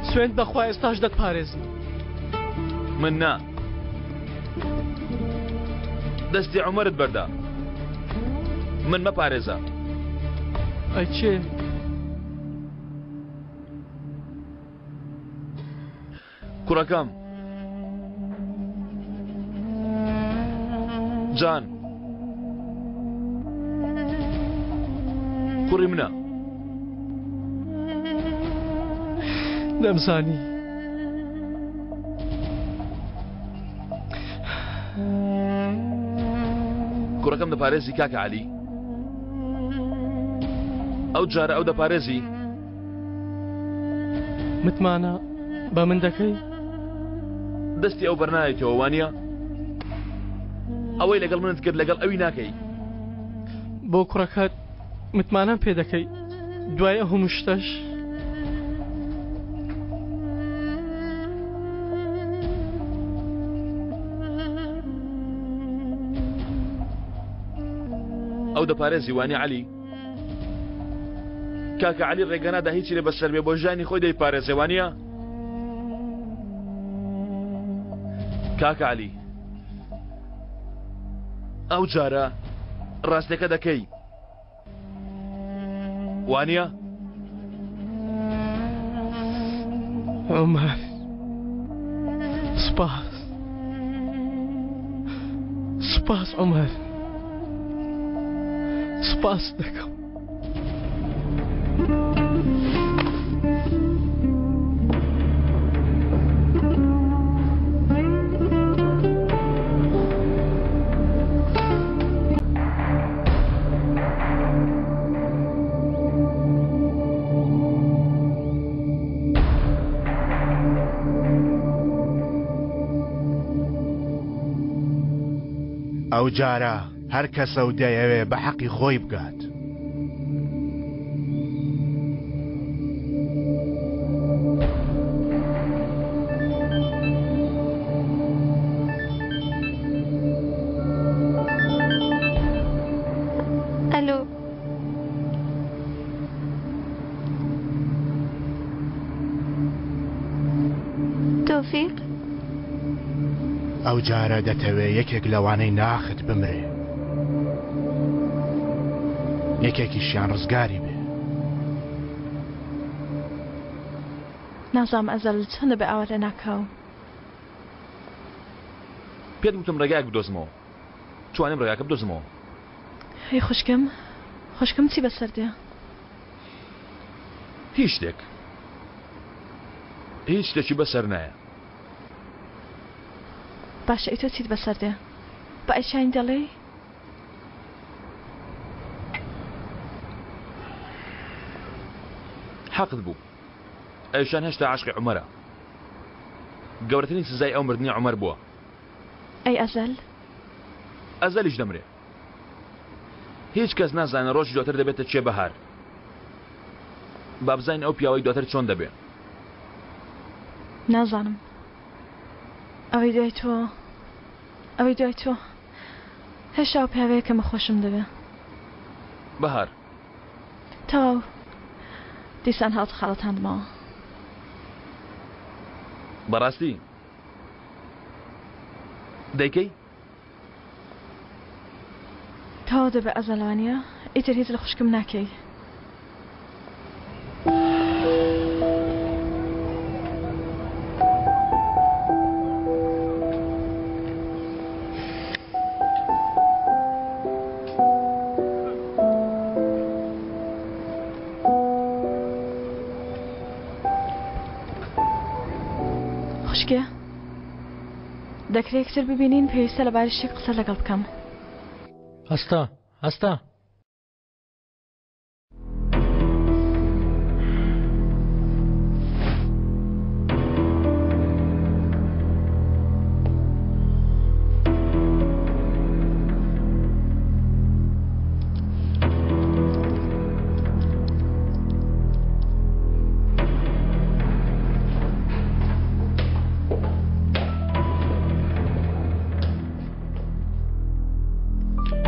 سوێند بەخوا ئێستاش دەتپارێزم. من نا. دەستی عومەرت بەردە من مەپارێزە. ئەی کێ؟ کوڕەکەم جان کوڕی منە. دەمزانی. کوڕەکەم دەپارێزی کاکە عەلی؟ ئەو جارە ئەو دەپارێزی؟ متمانە بە من دەکەی؟ دەستی ئەو بەرنایەتەوە وانە؟ ئەوەی لەگەڵ منت کرد لەگەڵ ئەوی ناکەی بۆ کوڕەکەت متمانەم پێ دەکەی دوای ئەو هەموو شتەش؟ ئەو دەپارێزی وانی عەلی؟ کاکە عەلی ڕێگە نادا هیچی لێ بەسەر بێ بۆ ژیانی خۆی دەیپارێزێ وانە؟ کاکە عەلی ئەو جارە ڕاستەکە دەکەی وانە؟ عومەر سوپاس سوپاس عومەر سوپاس دەکەم. ئەو جارە هەر کەسە و دەیەوێ بە حەقی خۆی بگات. تۆفیق؟ ئەو جارە دەتەوێ یەکێک لەوانەی ناخت بمرێ. یەکێکیشیان ڕزگاری بێ. نازانم ئەزەل چەندە بێ ئاوات لەناکاو. پێت وتم ڕێگایەک بدۆزمەوە. توانیم ڕێگاکە بدۆزمەوە. هەی خوشکم، خوشکم چی بەسەر دێ؟ هیچ شتێک. هیچ شتێکی بەسەر نایە. باشە ئەی تۆ چیت بەسەر دێ؟ بە ئەیشانی دەڵێی؟ حەقت بوو. ئەیشان هێشتا عاشقی عومەرە. گەورەترین سزای ئەو مردنی عومەر بووە. ئەی ئەزەل؟ ئەزەلیش دەمرێ. هیچ کەس نازانێ ڕۆژی دواتر دەبێتە کێ بەهار. با بزانین ئەو پیاوەی دواتر چۆن دەبێ. نازانم. ئەوەی دوای تۆ، ئەوەی دوای تۆ هێشتا ئەو پیاوەیە کە من خۆشم دەوێ. بەهار. تەواو. دیسان هەڵتخەڵەتاندمەوە. بەڕاستی؟ دەیکەی؟ تەواو دەبێ ئەزەلوانیە ئیتر هیچ لە خوشکم ناکەی. خوشکێ دەکرێ یەکتر ببینین پێویستە لەبارەی شتێک قسە لەگەڵ بکەم. هەستە هەستە.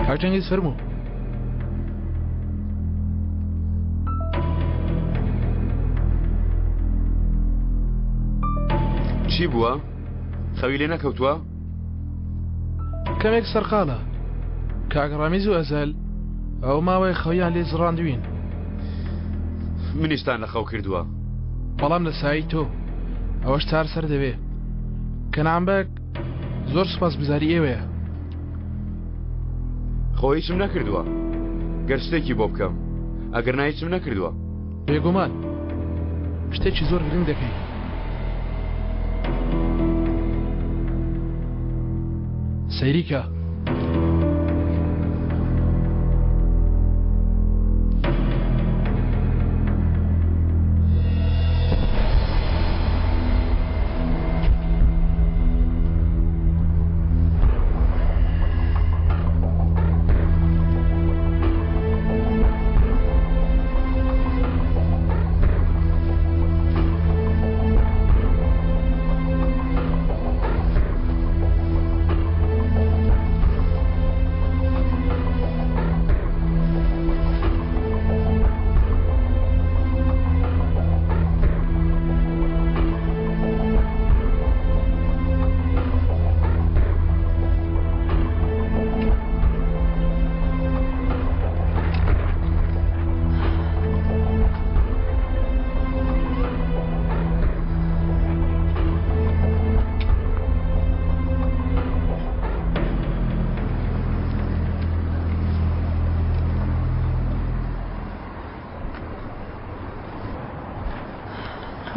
کاک چەنگیز فەرموو. چی بووە؟ خەوی لێ نەکەوتووە؟ کەمێک سەرقاڵە. کاک ڕامیز و ئەزەل ئەو ماوەیە خەویان لێ زڕاندوین. منیشتان لە خەو کردووە. بەڵام لە سایەی تۆ ئەوەش چارەسەر دەبێ. کەنعان بەگ زۆر سوپاسگوزاری ئێوەیە. خۆ هیچم نەکردووە. گەر شتێکی بۆ بکەم. ئەگەر نا هیچم نەکردووە. بێگومان شتێکی زۆر گرنگ دەکەی. سەیری کە.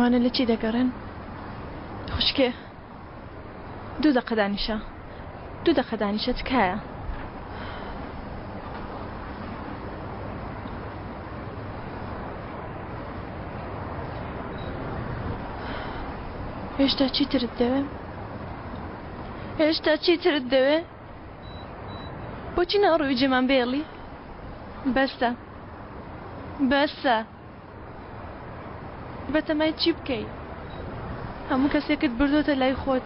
ئەوانە لە چی دەگەڕێن؟ خوشکێ دوو دەقە دانیشە دوو دەقە دانیشە تکایە. هێشتا چیترت دەوێ؟ هێشتا چیترت دەوێ؟ بۆچی ناڕۆی جێمان بێڵی؟ بەسە بەسە بەتەمای چی بکەی؟ هەموو کەسێکت بردۆتە لای خۆت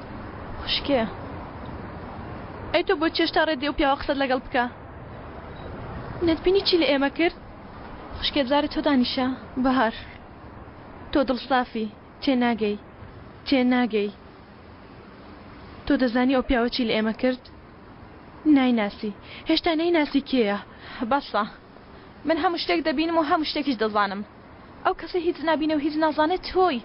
خوشکێ. ئەی تۆ بۆچی هێشتا ڕێت دێ ئەو پیاوە قسەت لەگەڵ بکا؟ نەتبینی چی لە ئێمە کرد؟ خوشکێ جارێ تۆ دانیشە. بەهار تۆ دڵسافی، تێناگەی، تێناگەی. تۆ دەزانی ئەو پیاوە چی لە ئێمە کرد؟ نایناسی. هێشتا نەیناسی کێیە. بەسە. من هەموو شتێک دەبینم و هەموو شتێکیش دەزانم. ئەو کەسەی هیچ نابینێ و هیچ نازانێ تۆی.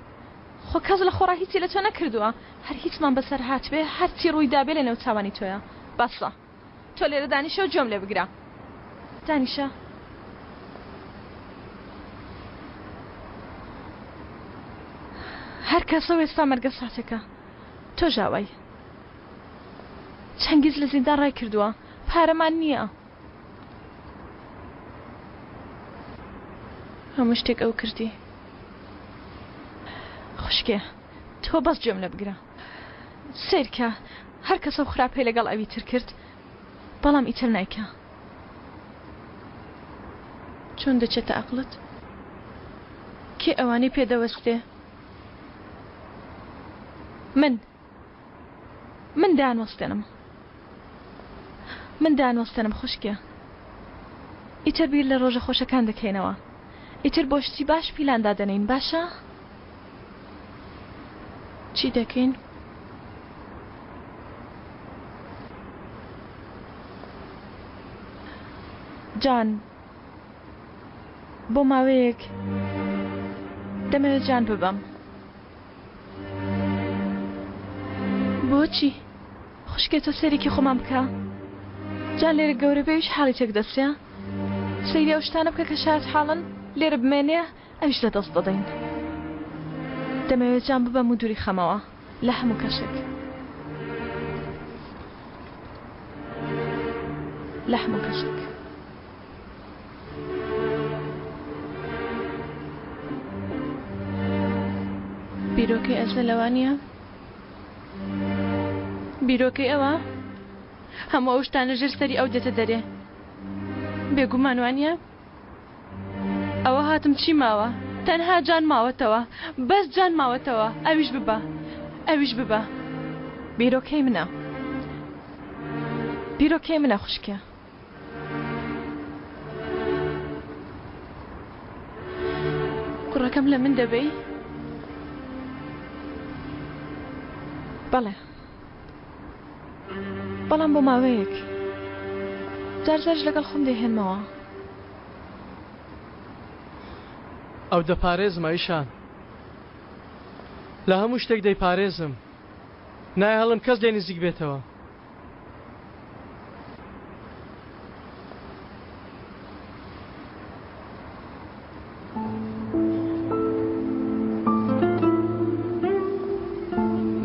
خۆ کەس لە خۆڕا هیچی لە تۆ نەکردووە. هەر هیچمان بەسەر هاتبێ، هەرچی ڕووی دابێ لە نێوچاوانی تۆیە. بەسە. تۆ لێرە دانیشە و گوێم لێ بگرە. دانیشە. هەر کەسە و ئێستا مەرگە ساتێکە. تۆش ئاوای. چەنگیز لە زیندان ڕای کردووە. پارەمان نییە. هەموو شتێک ئەو کردی. خوشکێ تۆ بەس گوێم لێ بگرە. سەیرکە هەر کەسە و خراپەی لەگەڵ ئەوی تر کرد بەڵام ئیتر نایکا. چۆن دەچێتە ئەقڵت؟ کێ ئەوانەی پێ دەوەستێ؟ من من دەیانوەستێنم من دەیانوەستێنم خوشکێ ئیتر بیر لە ڕۆژە خۆشەکان دەکەینەوە ئیتر بۆ شتی باش پیلان دادەنێین باشە؟ چی دەکەین؟ جان بۆ ماوەیەک دەمەوێت جان ببەم. بۆچی؟ خوشکێ تۆ سەیرێکی خۆمان بکە جان لێرە گەورە بێ ئەویش حاڵی تێک دەچێ سەیری ئەو شتانە بکە کە شایەت حاڵن لێرە بمێنێ ئەویش لە دەست دەدەین دەمەوێت جان ببەم و دووری خەمەوە لە هەموو کەسێک لە هەموو کەسێک. بیرۆکەی ئەزە لەوانە بیرۆکەی ئەوە هەموو ئەو شتانە ژێر سەری ئەو دێتە دەرێ بێگومان وانە ئەوە هاتم چی ماوە تەنها جان ماوەتەوە بەس جان ماوەتەوە ئەویش ببە ئەویش ببە بیرۆکەی منە بیرۆکەی منە خوشکێ کوڕەکەم لە من دەبەی؟ بەڵێ بەڵام بۆ ماوەیەک جار جاریش لەگەڵ خۆم دەیهێنمەوە. ئەو دەپارێزم ئەیشان لە هەموو شتێک دەیپارێزم نایهڵم کەس لێ نزیک بێتەوە.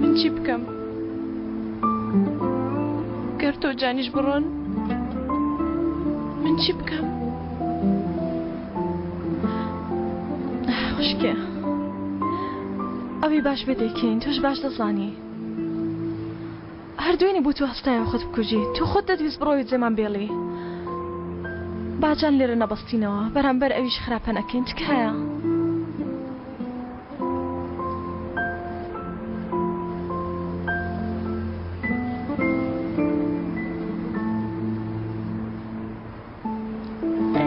من چی بکەم گەر تۆ جانیش بڕۆن من چی بکەم خوشکێ ئەوی باش بێ دەیکەین تۆش باش دەزانی هەر دوێنێ بوو تۆ هەستایەوە خۆت بکوژی تۆ خۆت دەتویست بڕۆی جێمان بێڵی باجان لێرە نەبەستینەوە بەرامبەر ئەویش خراپە نەکەین تکایە.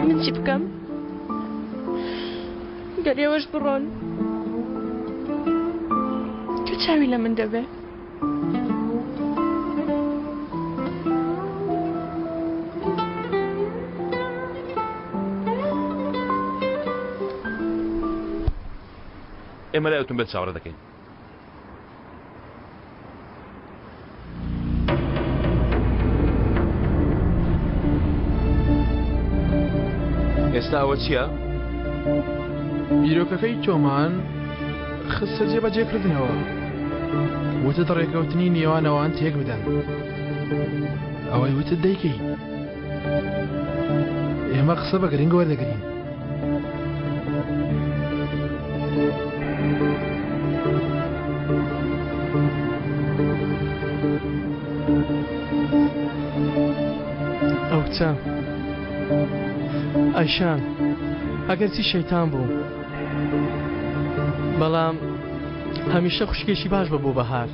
من چی بکەم گەر ئێوەش بڕۆن کە چاوی لە من دەبێ ئێمە لای ئۆتۆمبێل چاوەڕێ دەکەین. ئێستا ئەوە چییە؟ بیرۆکەکەی تۆمان خستە جێبەجێکردنەوە. وتت ڕێکەوتنی نێوان ئەوان تێک بدەن. ئەوەی وتت دەیکەین. ئێمە قسە بە گرنگ وەردەگرین. ئەو کچە ئەیشان ئەگەرچی شەیتان بوو بەڵام هەمیشە خوشکێکی باش بە بۆ بەهار.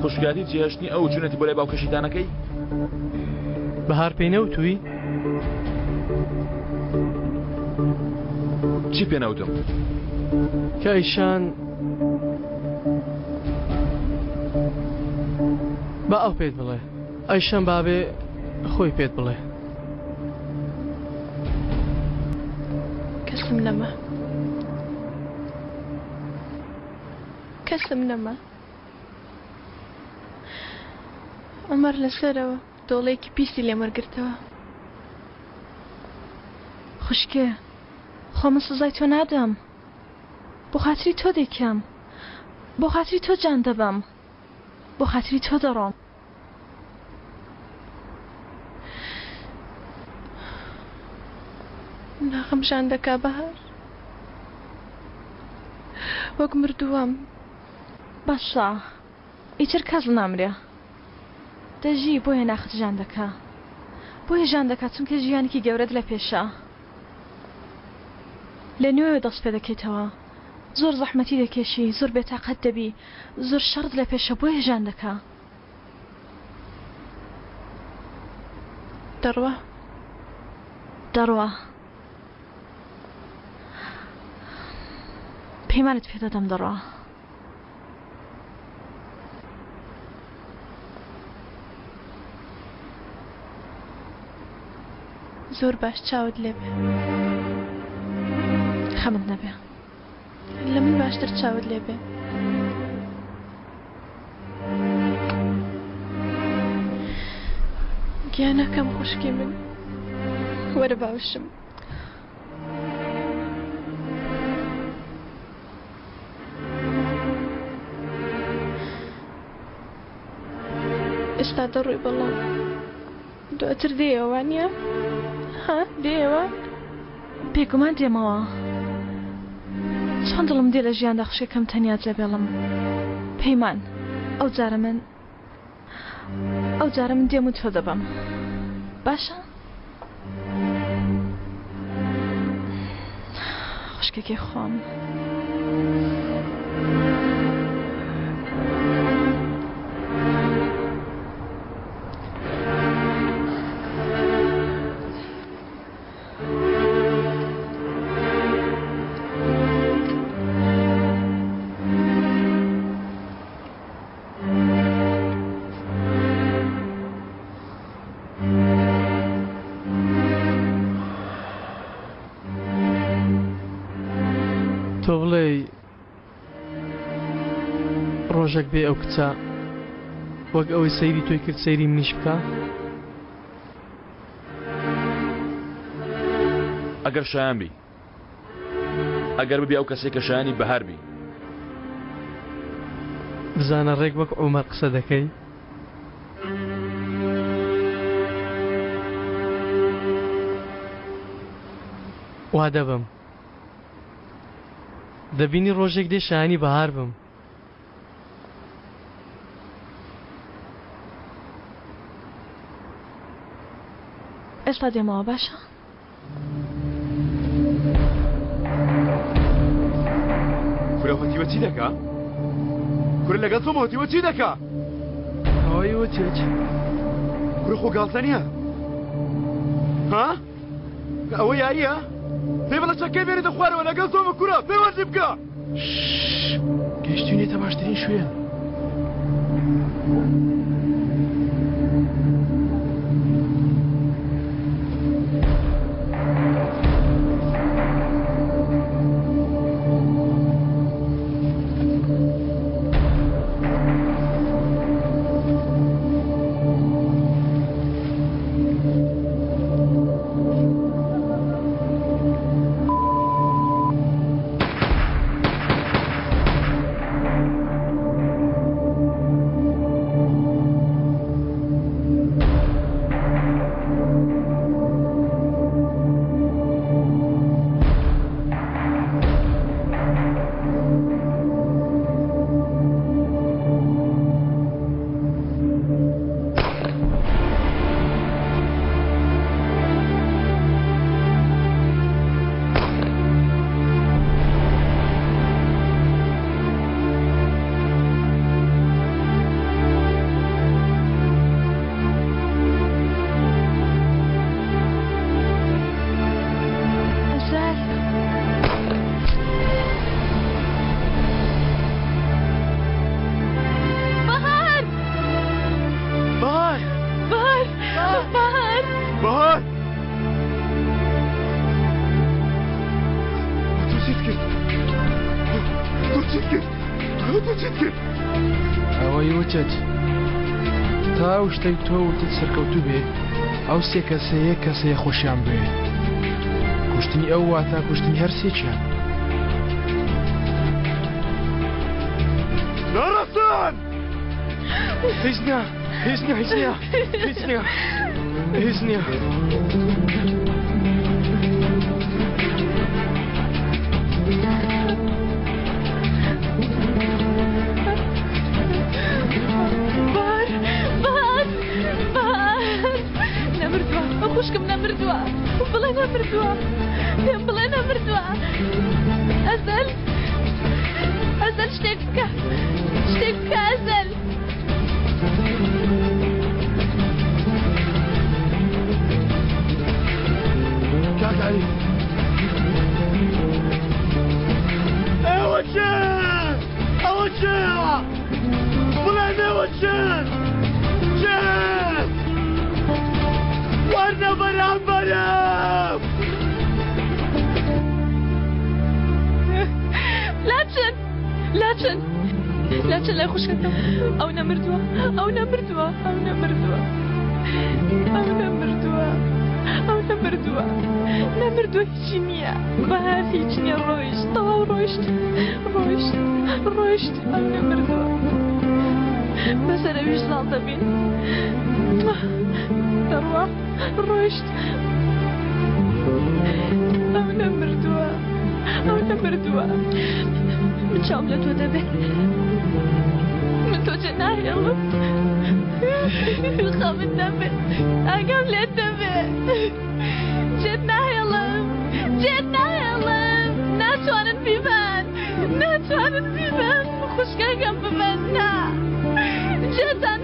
خوشکاتی جێهێشتنی ئەو چونەتی بۆ لای باوکە شەیتانەکەی؟ بەهار پێی نەوتووی؟ چی پێ نەوتم؟ کە ئەیشان. با ئەو پێت بڵێ. ئەیشەم بابێ خۆی پێت بڵێ. کەسم نەما. کەسم نەما. عومەر لەسەرەوە تۆڵەیەکی پیسی لێم وەرگرتەوە. خوشکێ خۆ من سزای تۆ نادەم. بۆ خاتری تۆ دەیکەم. بۆ خاتری تۆ جان دەبەم. بۆ خاتری تۆ دەڕۆم. ناخم ژان دەکا بەهار. وەک مردووەم. بەسە ئیتر کەس نامرێ. دەژی بۆیە ناخت ژان دەکا. بۆیە ژان دەکا چونکە ژیانێکی گەورەت لە پێشە. لە نوێوە دەست پێ دەکەیتەوە. زۆر زەحمەتی دەکێشی، زۆر بێتاقەت دەبی، زۆر شەڕت لە پێشە بۆیە ژان دەکا. دەڕوا. دەڕوا. پەیمانت پێ دەدەم دەڕوا. زۆر باش چاوت لێ بێ. خەمت نەبێ. لە من باشتر چاوت لێ بێ. گیانەکەم خوشکی من وەرە باوشم. ئێستا دەڕۆی بەڵام دواتر دێیەوە وانییە؟ ها دێیەوە؟ بێگومان دێمەوە. چۆن دڵم دێ لە ژیاندا خوشکەکەم تەنیا جێبێڵم. پەیمان، ئەو جارە من ئەو جارە من دێم و تۆ دەبەم. باشە؟ خوشکەکەی خۆم. تۆ بڵێی ڕۆژێک بێ ئەو کچە وەک ئەوەی سەیری تۆی کرد سەیری منیش بکە ئەگەر شایان بی ئەگەر ببی ئەو کەسەی کە شایانی بەهار بی. بزانە ڕێک وەک عومەر قسە دەکەی. وا دەبم. دەبینی ڕۆژێک دێ شایانی بەهار بم. ئێستا دێمەوە باشە؟ کورە هۆتیوە چی دەکا؟ کورە لەگەڵ تۆم هۆتیوە چی دەکا؟ ئەوەی وتت کورە خۆ گاڵتە نییە؟ ها؟ ئەوە یارییە؟ پێی بڵێ چەکەی بێنێتە خوارەوە لەگەڵ تۆمە کورە پەیوەندی بکە گەیشتوینێتە باشترین شوێن. چیت کرد؟ تۆ چیت کرد؟ تۆ چیت کرد؟ ئەوەی وتت تا ئەو شتەی تۆ وتت سەرکەوتوو بێ ئەو سێ کەسە یەک کەسەیە خۆشیان بوێ کوشتنی ئەو واتا کوشتنی هەر سێکیان. ناڕەسان! هیچ نییە هیچ نییە هیچ نییە هیچ نییە هیچ نییە. بار بار بار نەمردووە خوشکم نەمردووە بڵێ نەمردووە پێم بڵێ نەمردووە ئەزەل ئەزەل شتێک بکە شتێک بکە ئەزەل کاک عەلی ئێوە کێن؟ ئەوە کێیە؟ بڵێن ئێوە کێن؟ کێن؟ وەرنە بەرامبەرم! لاچن لاچن لاچن لای خوشکەکەم ئەو نەمردووە ئەو نەمردووە ئەو نەمردووە ئەو نەمردووە ئەو نەمردووە نەمردووە هیچی نییە بەهار هیچ نییە ڕۆیشت تەواو ڕۆیشت ڕۆیشت ڕۆیشت ئەو نەمردووە بەسەر ئەویش زاڵ دەبین دەڕوا ڕۆیشت ئەو نەمردووە ئەو نەمردووە من چاوم لە تۆ دەبێت من تۆ جێ ناهێڵم خەمت نەبێت ئاگام لێت دەبێت جێت ناهێڵم جێت ناهێڵم ناتوانن بیبەن ناتوانن بیبەن خوشکەکەم ببەن نا جێتان.